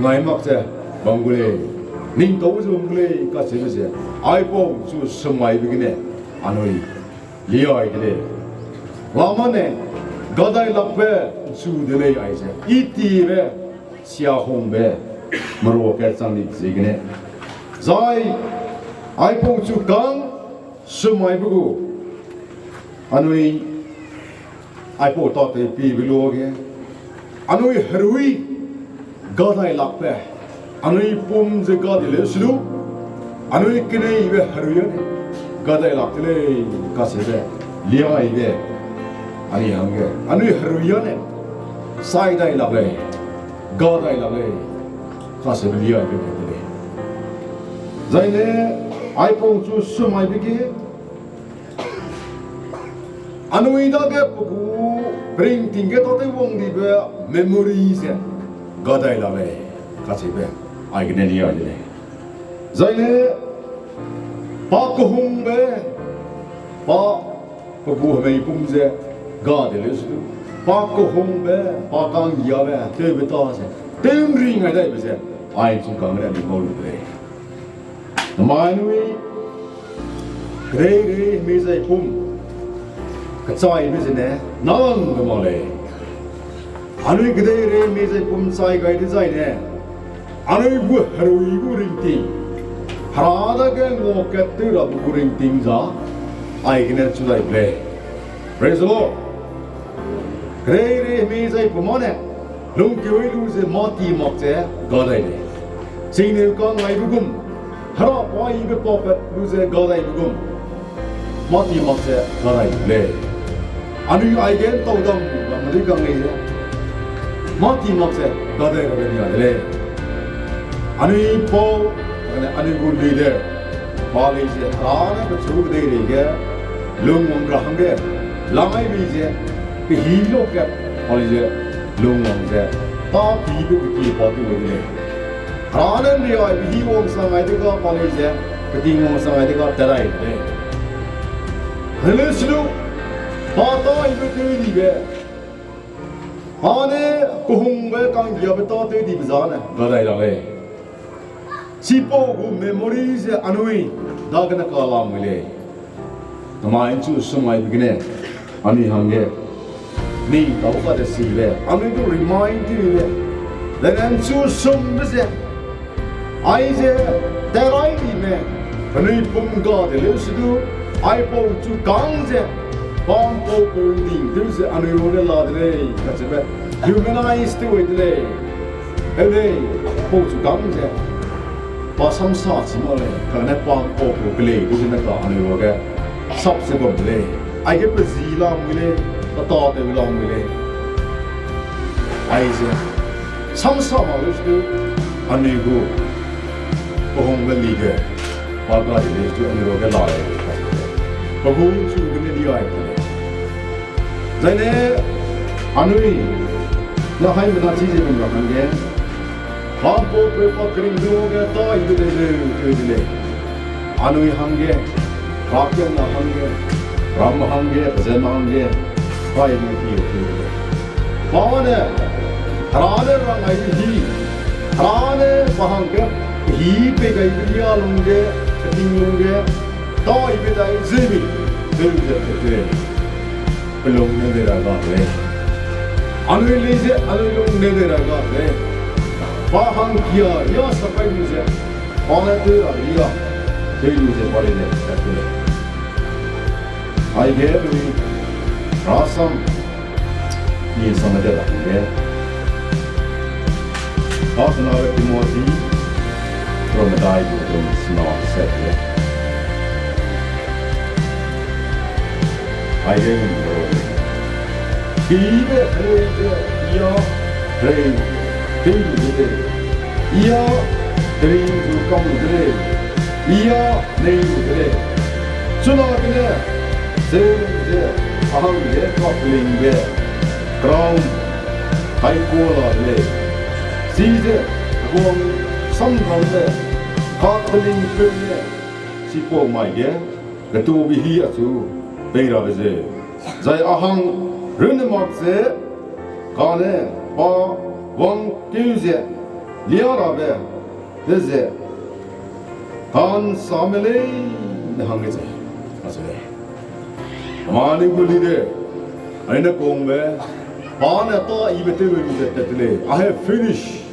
ngai mak ze, bam gu lei, ningtau ze bam gu lei kacheube ze, aipau chu sum aibe gene, anui, liai de lei. Lamane, gadai lakbe, chu de lei aize, i tibe, sia hungbe, meruak kai chang di ziegene. Zai, aipau chu kang, sum aibe gu, anui, aipau tâtew pibe luage, anui herui, gadai lakbe, anui pum ze ga di leu su du, anui keneibe herui ane, gadai lak de lei, kacheube, liaibe, anui hangge, anui herui ane, saidai lak lei, gadai lak lei, kacheube liaibe kai de lei. Zaine, aipau chu sum aibe ge, anui dage pe gu ringting ge tâtew wang dibe memory ze, gadai lak lei, kacheube, aigene liai de lei. Zaine, pa kehungbe, pa pe gu hemeipum ze, ga de leu su du, pa kehungbe, pa ka'nggiabe, tewbe ta ze, tew'nring ai daibe ze, ai chu kang ne ni ngau lu de lei. Namai anui, kedeirei hemi zaipum, kechaibe zene, nang de mak lei. Anui kedeirei hemi zaipum chai gai dezaine, anui gu herui gu ringting, Hera dage nguakat tew rabe gu ringting za, aigene chu dai de lei. Praise the Lord. Kedeirei hemi zaipum âne, lungkeui lu ze mâ ti mak ze ga dai lei. Chingneu kangaibe gum, Hera pa yibe papat lu ze ga daibe gum, mâ ti mak ze ga dai de lei. Anui aige ’ntau dam bam medui kang lei ze, mâ ti mak ze ga dai rabe nia de lei. Anui pau, ane anui gu leader, pa lei ze Hera ne pechu kedeirei ge, lungwang ra hangge, langai bei ze, pehî lokat, pa lei ze, lungwang ze, tâ pibe kekie pa tew de lei. Hera ne ’nriaibe hî wangsangai dega pa lei ze, peting wangsangai dega tat dai de lei. Heleu silu, pa tâ ibe tew dibe, pa ne kehungbe ka'nggiabe tâ tew dibe zane ga dai ra lei. Chipau gu memory ze anui dagene kalamui lei. Namai ’nchu sumaibe gene, anui hangge, ning tau kadesibe, anui du remind tewbe, dene ’nchu sumbe ze, aize, terai dime, penui pum ga de leu sidu, aipau chu kang ze, pampaupeu ning tew ze anui ruage la de lei kacheube, humanize tew de lei. Heu lei, pau chu kang ze, pa samsa chi mak lei, kane pa pau pu kelei du zene ka anui ruage sap ze bam de lei. Aige pe zi lamui lei, pe tatew lamui lei. Aize, samsa mak lei su, anui gu, pe hungbe leader, pa ga de lei su anui ruage la lei. Pe gu chu gene di ai de lei. Zaine, anui, ne haimena chi ze bam ra hangge, hampau peu pa kering du ge taibe de zeu teu de lei. Anui hangge, rakiangna hangge, ram hangge, pezenna hangge, taibe ki teu de lei. Pa ne, Hera ne rang aibe hî, Hera ne pa hangge, hî pei gaibe lia lungge, peting lungge, taibe dai zemi, teu ze teu de lei. Pe lung ne dei ra ga de lei. Anui lei ze, anui lung ne dei ra ga de lei. Pa hangkia, ya sapai lu ze, pa ne teu ra lia, teu lu ze pa lei ne tat de lei. Aige anui, rasam, ni sam de ra hangge. Pa kenabe Timothy, ro medai gu dum sena se de. Aige ro. Kibe herei ze, ya, herei, tei lu de lei. Ya, herei zu kam lu de lei. Ya, nei lu de lei. Chuna gene, ze, ze, a hangge kakelingbe, crown, kai kua la de lei. Chize, heguang samrambe, kakelingpeu ne, chipau mai ge, getubi hî achu, pei rabe ze. Zai a hang, runne mak ze, kane, pa, wangkeu ze, lia rabe, de ze, kansame leine hangge ze, achu lei. Mani gu leader, aine kangbe, pa ne taibe tew lu ze tat de lei, I have finished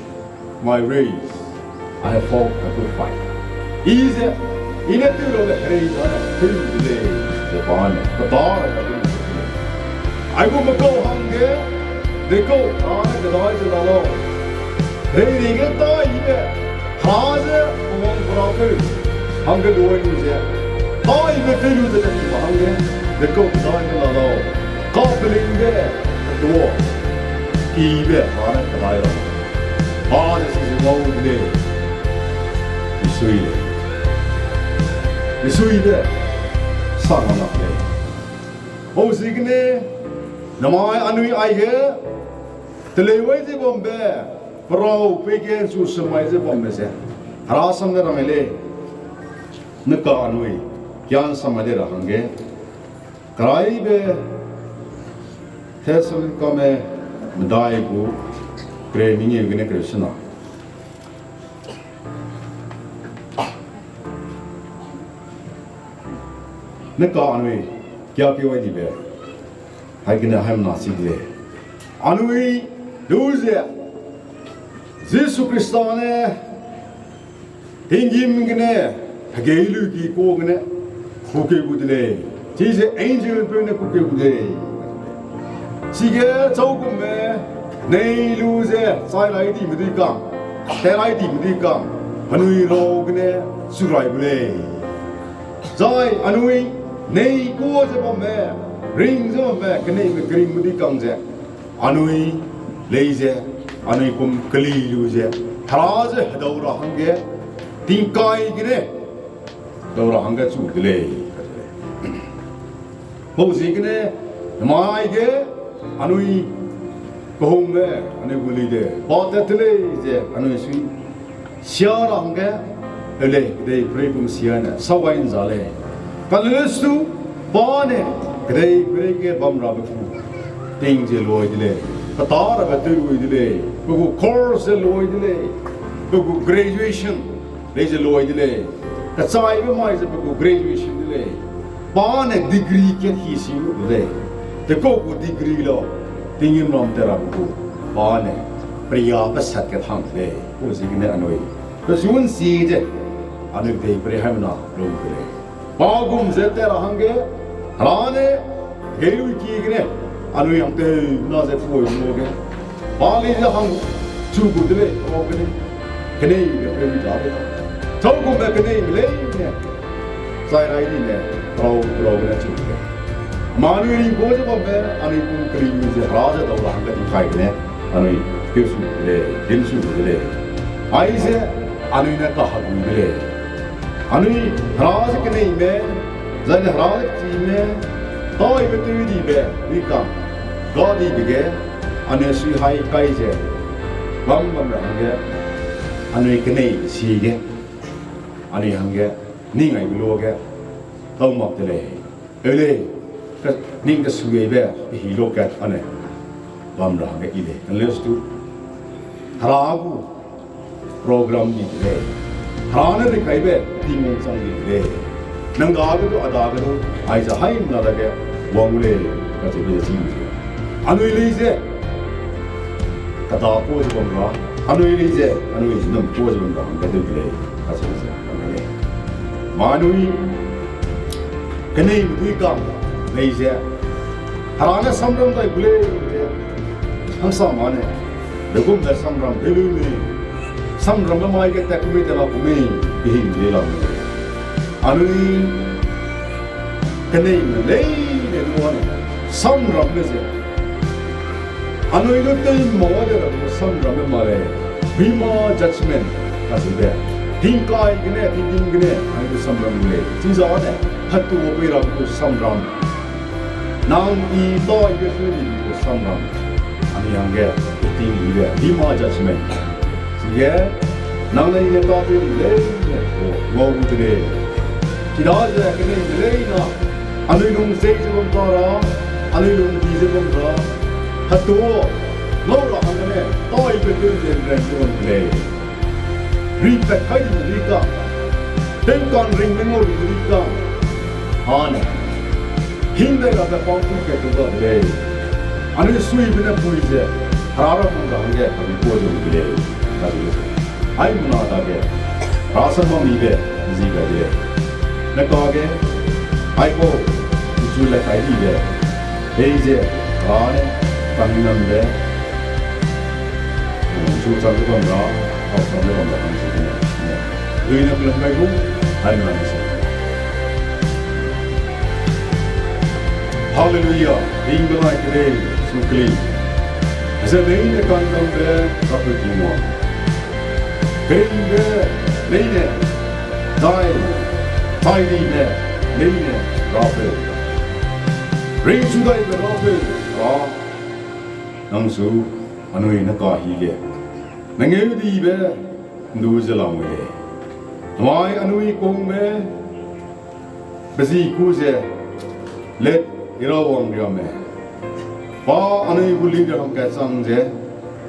my race, I have fought a good fight. I ze, I ne tew rabe herei zane tew lu de lei, ze pa ne, pe ta ra tew lu de lei. Aigumbe kau hangge, dekau, Hera ne kedai ze la lau. Herei ge taibe, Hera ze, pe wangperapeu, hangge luai lu ze, taibe tew lu ze ketibe hangge, dekau kedai ze la lau. Kapelingbe, ketua, kibe, Hera ne kedai ra. Pa ne chize ngau de lei. Misui lei. Misuibe, sa na lak lei. Pau ziegene, namai anui aige, teleu ai ze bambe, perau pei ge chu semai ze bambe ze, Hera sam ne rang lei, ne ka anui, kian samai de ra hangge, keraibe, Thessalonikame, medai gu, kereu mengeu gene kereu sena. Ne ka anui, kia keu ai dibe, haigene haimena chi de lei. Anui, lu ze, Jisu Khrista ne, tinggîm gene, hegei lu ki ka gene, kukeu gu de lei. Chize angelpeu ne kukeu gu de lei. Chige châugumme, nei lu ze, chai rai dime dui kang, tat rai dime dui kang, penui rau gene, chu rai gu lei. Zai anui, nei kua ze bamme, ring ze bamme, keneime keringme dui kang ze, anui, lei ze, anui kum keli lu ze, Hera ze hedau ra hangge, tingkai gene, dau ra hangge chu de lei. Pau ziegene, namai ge, anui, kehungbe, anui gu leader, pa tat te lei ze, anui sui, sia ra hangge, e lei, kedeiperei kum sia ne, sawai nza lei. Kane lestu, pa ne, kedeiperei ge bam rabe gu, ting ze luai de lei, petâ rabe tew luai de lei, pe gu course ze luai de lei, pe gu graduation, lei ze luai de lei, kechaibe mai ze pe gu graduation de lei, pa ne degree kat hi si lu de lei, dekau gu degree lau, tinggîm ram tat rabe gu, pa ne, peria pe sat kat hang de lei, pau ziegene anui, pe zun si ze, anui kedeiperei haimena lung de lei. Pa gum ze tat ra hangge, Hera ne, hegei luiki gene, anui hangtewna ze puai lu ge, pa lei ze hang, Chu gu de lei, rau gene. Keneibe peu di da de. Chau gume keneibe leine. Zai rai dime, rau, rau gene chu de. Ma anui ringkau ze bambe, anui pum keling ze hera ze dau ra hangge di kai gene. Anui keu su de lei, dim su de lei. Aize, anui ne kahak de lei. Anui hera ze keneime, zai ne hera ze chime, taibe teu dibe, dui ka, ga dibe ge, anui sui hai kai ze, bam bam ra hangge, anui kenei si ge, anui hangge, ning ai lu ge, tau mak de lei. Eu lei, ka, ning ka sui aibe, pe hi lo kat ane, bam ra hangge i lei. Unless tu, hera gu, program di de lei. Hera ne rikaibe tingwang chang di de lei. Nang dage du, a dage du, aize haimena dage wang gu lei, kacheube ze chi lu ze. Anui lei ze, kada ku ze bam ra, anui lei ze, anui zi nam ku ze bam ra, hangge deu de lei, kacheube ze, anui lei. Ma anui, keneime dui kam, lei ze, hera ne samram dai gu lei ze, hangsa ma ne, degumbe samram de lu mei, samram ge mai ge tat ku mei te la ku mei, kehing de la mei. Anui, keneime leine du ane, samram ge ze. Anui du tei ma de ra samram ge ma lei, bema judgment, kacheube. Hingkai gene, hingding gene, anui du samram lei. Chiza ne, hatu pei ra gu samram. Nang i taibe pe di gu samram. Anui hangge, hingding gene, bema judgment. Chige, nang ne i ne tâtew di lei, ne, o, ngau gu de lei. Chidaze keneime leina, anui lung zei ze bam ta ra, anui lung di ze bam ra. Hatu, ngau ra hangge ne, taibe teu ze ren ze bam de lei. Ringpat kai di de lei ka, tewka'nringbe ngau di de lei ka. Ane, hingdai rabe pau tui kat tu da de lei. Anui suibe ne pui ze, hera ra kum ra hangge, anui ku ze lu de lei. Kacheube ze, haimena dage, rasam bam mibe, zi gai de lei. Ne kage, aipau, nchu le kai dibe, peize, hera ne, kangnambe, nchu chang ze bam ra, pau chang ze bam ra, hang zi de lei. Dui ne kelum gai gu, haimena ni se. Hallelujah, ringbe nai kedei, su keli. Ze leine kangnambe, Rapeu Tingwang. Keringbe leine, dai, dai dime, leine, Rapeu. Ringchu daibe Rapeu, a, nang su, anui ne kahige. Nang ngeu dibe, ndu ze lamui lei. Mai anui kungme, pe zi ku ze, let Irawang riame. Pa anui gu leader hangkat chang ze,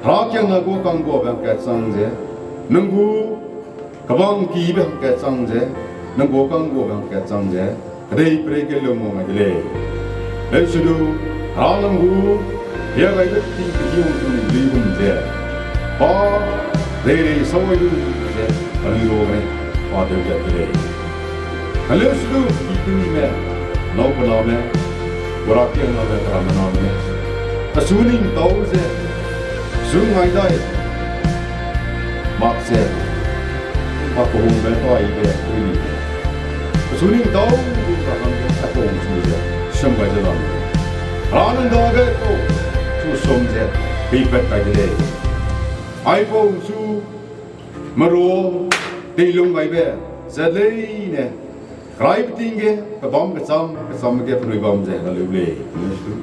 herakiangna gu kangguabe hangkat chang ze, nang gu kebangkibe hangkat chang ze, nang gu kangguabe hangkat chang ze, kedei perei ge lung wang ai de lei. Leusu du, hera nang gu, hia gai de ting kedi wang tu ni dui gum ze, pa, reirei sau ai du ze, anui ru gene, pa tew kat de lei. Heleusu du, ki penime, nâu pename, herakiangname, heramename, achu ning tâu ze, zu ngai dai, mak ze, pa kehungbe taibe, uini ze. Achu ning tâu, du ra hangge, a kehung chu ze, sum gai ze lam ze. Hera nang dage kau, chu sum ze, peipat kai de lei. Aipau chu, meru, teilung gaibe, zat leine, keraibe ting ge, pebâm kecham, kecham ge penui bam ze, heleu lei, heleu su.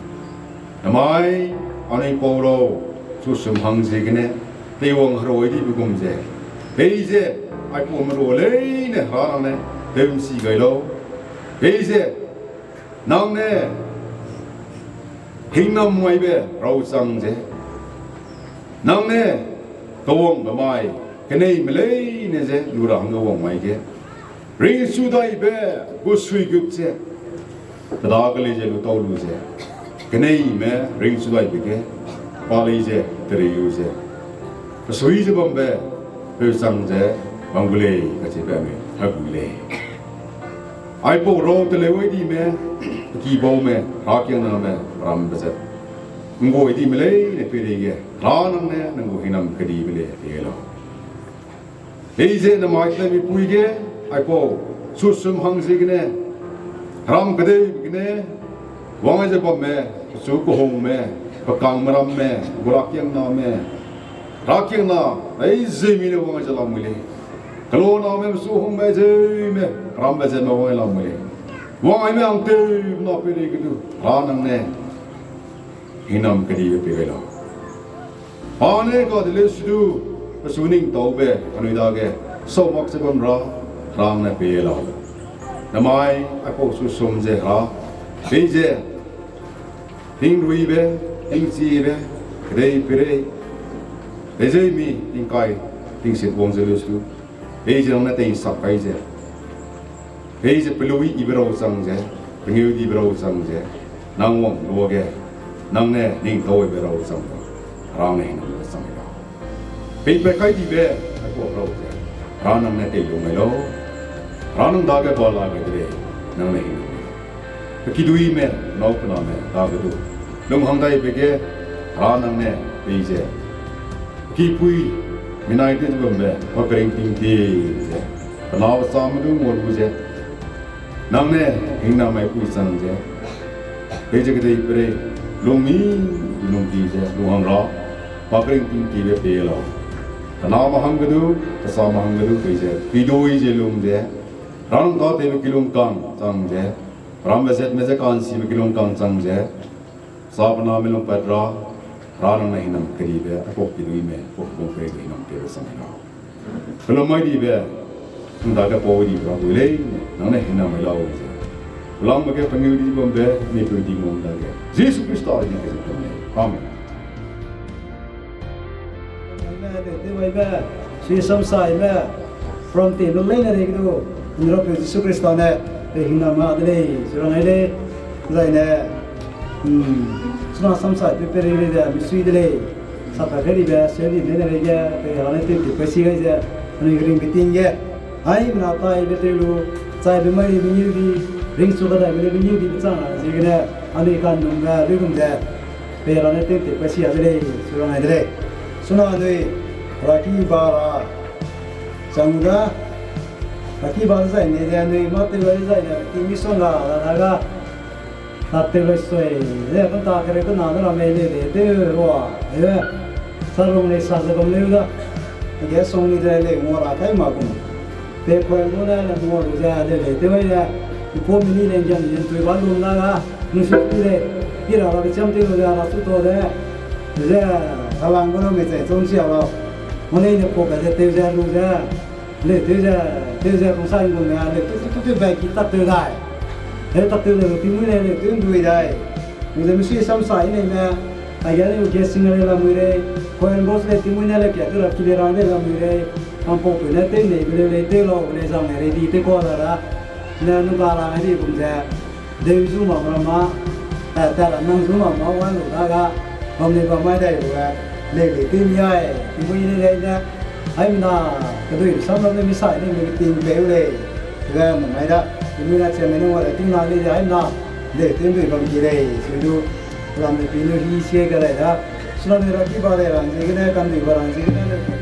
Namai, anui pau lau, chu sum hang ziegene, teiwang herui dibe gum ze. Peize, aipau meru leine hera nang ne, tew nsi gai lau. Peize, nang ne, hingnam maibe rau chang ze. Nang ne, kawangbe mai, keneime leine ze, lu ra hangge wang mai ge. Ringchu daibe, gu suigut ze. Kedakeli ze lu tau lu ze. Keneime ringchu daibe ge, pa lei ze, terei lu ze. Pesui ze bambe, peu chang ze, bam gu lei, kacheube anui, hegui lei. Aipau rau teleu ai dime, pekibaume, herakiangname, rambe ze. Nggui dime leine peireige, Hera nang ne nang gu hingnam kedibe lei pei lau. Peize namai tewmipui ge, aipau, susum hang ziegene, heram kedeibe gene, wang ze bamme, pechu kehungme, pekangme ramme, gu rakiangname, rakiangna, aizemi ne wang ze lamui lei. Keloname pechu hungme zeme, rambe zeme wang lamui lei. Wang aime hangtewbe na peireige du, Hera nang ne hingnam kedibe pei gai lau. Pa ne gade leusi du, pechu ningtaube, anui dage, sau mak ze bam ra, Hera nang ne pei lau. Namai, aipau susum ze Hera, peize, tingruibe, tingchibe, kedei peirei, deizemi, tingkai, tingsit wang ze leusi du, peize nang ne teisak kai ze, peize pelui yibe rau chang ze, pengeu dibe rau chang ze, nang wang luage, nang ne ningtauibe rau chang ze, Hera nang ne hingnam chang lau. Peipat kai dibe, aipau rau ze, Hera nang ne teilung gai lau. Hera nang dage ba la gai de lei, nang ne hingnam gai lau. Pe kiduîme, nâu pe name dage du, lung hang daibe ge, Hera nang ne peize, pe kipui, minai tew bambe, pa peringting ti ze, pe na pe chame du ngua lu ze, nang ne hingnam mai pui chang ze, peize kedei peirei, lungmi, lungdi ze, lung hang ra, pa peringting tibe pei lau. Pe name hangge du, pe chame hangge du, peize, kiduî ze lung ze, Hera nang tatewbe kilungkang chang ze, rambe zatme ze ka'nchibe kilungkang chang ze, sa pe name lungpat ra, Hera nang ne hingnam kedibe, aipau kiduîme, aipau kebung peireige hingnam tewbe chang lau. Kelum mai dibe, nang dage pau dibe ra dui lei, nang ne hingnam mai lau ze, pelangbe ge pengeu di bambe, mipeu di mum dage, Jisu Khrista ne kezet bam lei. Amen. Aime, de, de, aime, sui samsaime, from te lu leine rei ge du, Nrapeu Jisu Khrista ne, pe hingnam ma de lei, sui rang ai lei, zaine, hmm, suna samsai pe peireige de, misui de lei, sapa kedibe, seu di leine rei ge, pe Hera ne tewtip kai si gai ze, anui ringbe ting ge, aimena taibe tew lu, chaibe mai di mengeu di, ringchu kadaibe le mengeu di bechang ra ziegene, anui kanlungbe luigum ze, pe Hera ne tewtip kai si a de lei, sui rang ai de lei. Suna anui, Herakiba ra, chang da, Herakiba zaine ze anui mâ tew gai zaine, tingmi song ra, ra, ra ga, ra tew gai sui, ze kanta kere kena de ramme lei lei tew rua, e, sarung lei sa ze bam leu da, ge song ni de lei ngua ra kai ma kum. Pe koi lu ne, ne ngua lu ze, lei lei tew ai ne, ipau mi ni lei ngiam ni ntui ba lum da ga, nu su ni lei, i ra ra be chiam tew lu ze, ra su ta ze, ze, kalang gu lu mei chai chong sia lau. Mâ lei ne pau ka ze tew ze lu ze, lei tew ze, tew ze kung sa gu ne, lei tew tew tew tew bai ki tat tew dai. Lei tat tew ze lu tingmui ne lei tew ndui dai. Lu ze misui samsa i nei me, aige lei ge sing lei lamui rei, koi lu ze lei tingmui ne lei kia tew ra ki lei rang lei lamui rei. Kampaupeu ne tew nei be leu lei tew lau be lei zang lei rei di tew kua da da. Ne nu ga rang ai di gum ze, deu zu ma ma ma, eh, ta ra nang zu ma ma wan lu da ga, bam lei bam mai dai lu ga, lei lei tew mi ai, tingmui ne lei ne, aimena, kedui sam lam ne mi sai ne mi ting peu lei, ga nang mai da, tingmui na chiam ne nang wa lei ting na lei de aimena, lei tew ndui bam ki lei, sui du, lam ne pi nu hi sie ga lei da, suna ne Herakiba lei rang ziegene, kandui ba rang ziegene, lei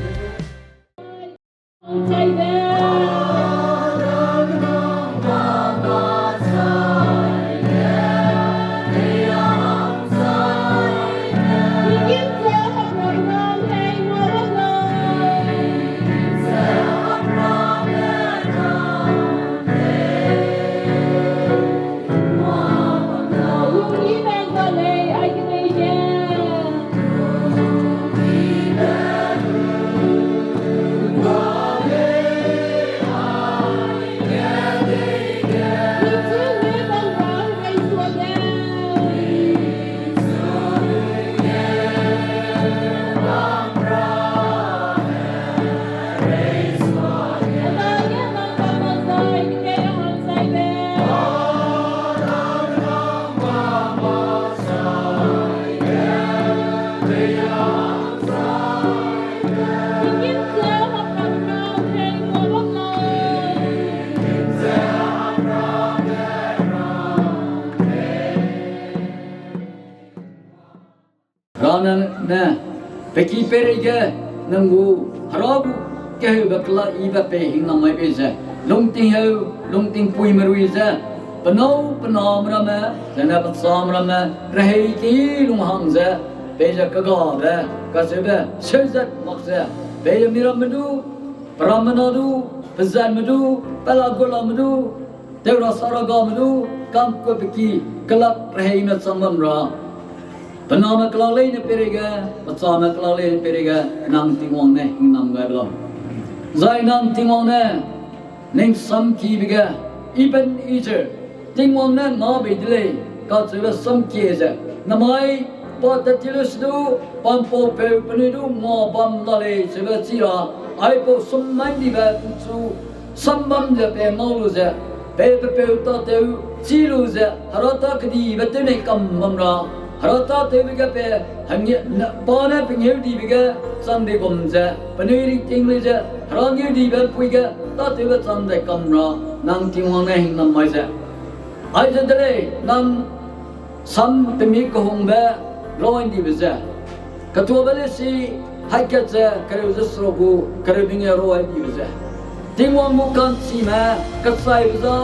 Peki peireige nang gu Hera gu keheube kelak yibe pei hingnam mai bei ze, lungtingheu, lungtingpuime rui ze, pe nâu pe name ramme, zene pe chame ramme, rehei kei lunghang ze, peize kegabe, kacheube, seuzat mak ze, peize miramme du, pe ramme na du, pe zatme du, pe la gu lame du, tew ra sa ra game du, kangkua peki, kelak reheime chang bam ra. Pe name kelak leine peireige, pe chame kelak leine peireige, nang Tingwang ne hingnam gai be lau. Zai nang Tingwang ne, ning samkibe ge, Ebenezer, Tingwang ne ngau bei de lei, kacheube samkie ze, namai, pa tat ti lu se du, pampaupeu penui du ngua bam la lei, cheube chi ra, aipau sum mai dibe pechu, sam bam ze pe ngau lu ze, pe pepeu tâtew chî lu ze, Hera tâ kedibe tew nei kam bam ra, Hera tâtewbe ge pe, hangge, pa ne pengêudibe ge chang di gum ze, penui ringting lei ze, Hera ngêudibe pui ge tâtewbe chang dai kam ra, nang Tingwang ne hingnam mai ze. Aize de lei, nang sam pemi kehungbe roi ndibe ze, ketuabe lesi, haikat ze kereu ze seruk gu kereu bing ge roi ndibe ze, Tingwang gu ka'nchime, kechaibe za,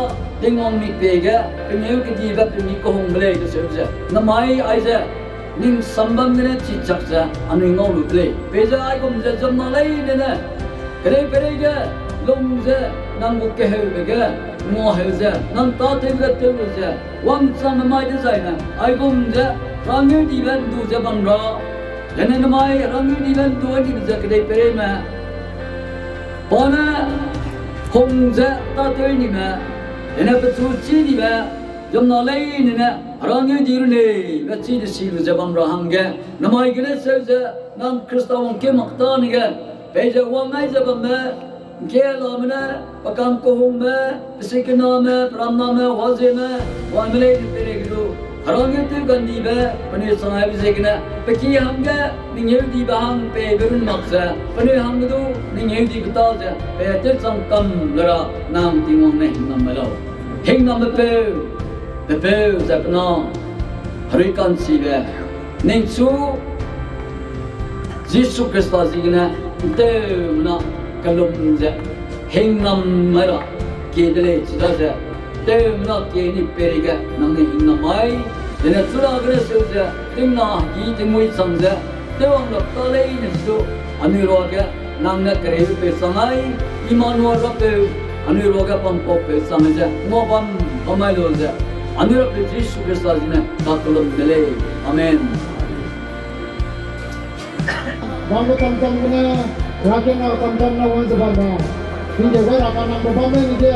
Tingwang mikpei ge pengêu kedibe pemi kehungbe lei kacheu ze, namai aize, ning sam bam gene chichak ze anui ngau lu de lei. Peize aigum ze ziemmena leine ne, kedei peireige, lung ze, nang gu keheube ge, nguaheu ze, nang tâtewbe ge tew lu ze, wangchangme mai dezaine, aigum ze, Hera ngêudibe ’ndu ze bam ra, zene namai Hera ngêudibe ’ndu ai dibe ze kedei peireime, pa ne hung ze tâtew nime, zene pechu chî dibe, ziemmena leine ne, Hera ngêudi runeibe chî de si lu ze bam ra hangge, namai gene seu ze, nang Khrista wangkeu mak tâne ge, peize wang ai ze bamme, ’ngkielame ne, pe kang kehungme, pe sikiname, pe ramname, huazieme, waime leine peireige du, Hera ngêutew kandibe, penui chang aibe ziegene, pe ki hangge, ning ngêudibe hang peibe run mak ze, penui hangge du, ning ngêudibe tâ ze, pei tew chang kam le ra, nang Tingwang ne hingnam mai lau. Hingnambe peu, pepeu ze pe na, herui ka'nchibe, ningchu, Jisu Khrista ziegene, ’nteumena kellum ze, hingnam mai ra, kie de lei chidaze, ’nteumena kie ni peireige nang ne hingnam mai, zene churagene seu ze, tingna hegi tingmui chang ze, tewwang ra ta leine su, anui ruage, nang ne kereube peu chang ai, Immanuel Rapeu, anui ruage pampaupeu chang ze, nguabam bam mai lu ze, anui Rapeu Jisu Khrista ziegene kakellum de lei. Amen. Bambe tamtam gene, rakena tamtam na wang ze bam ra. Tingdeu gai ra kanangbe bam leine ge,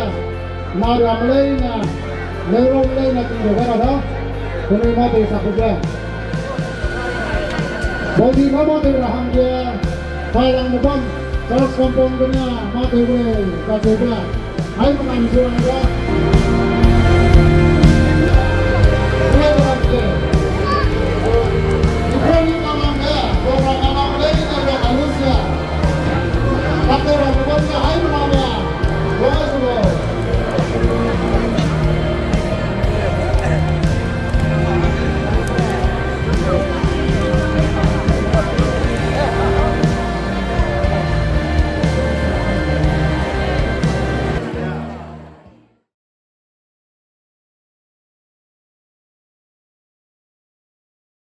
na ramme leine, leurau leine tingdeu gai ra da. Penui mâ tei sak ge. Baudi mâ mâ tei ra hangge, kalangbe bam, church compound gene mâ tei gu lei, kacheube. Ai penam zu rang ga.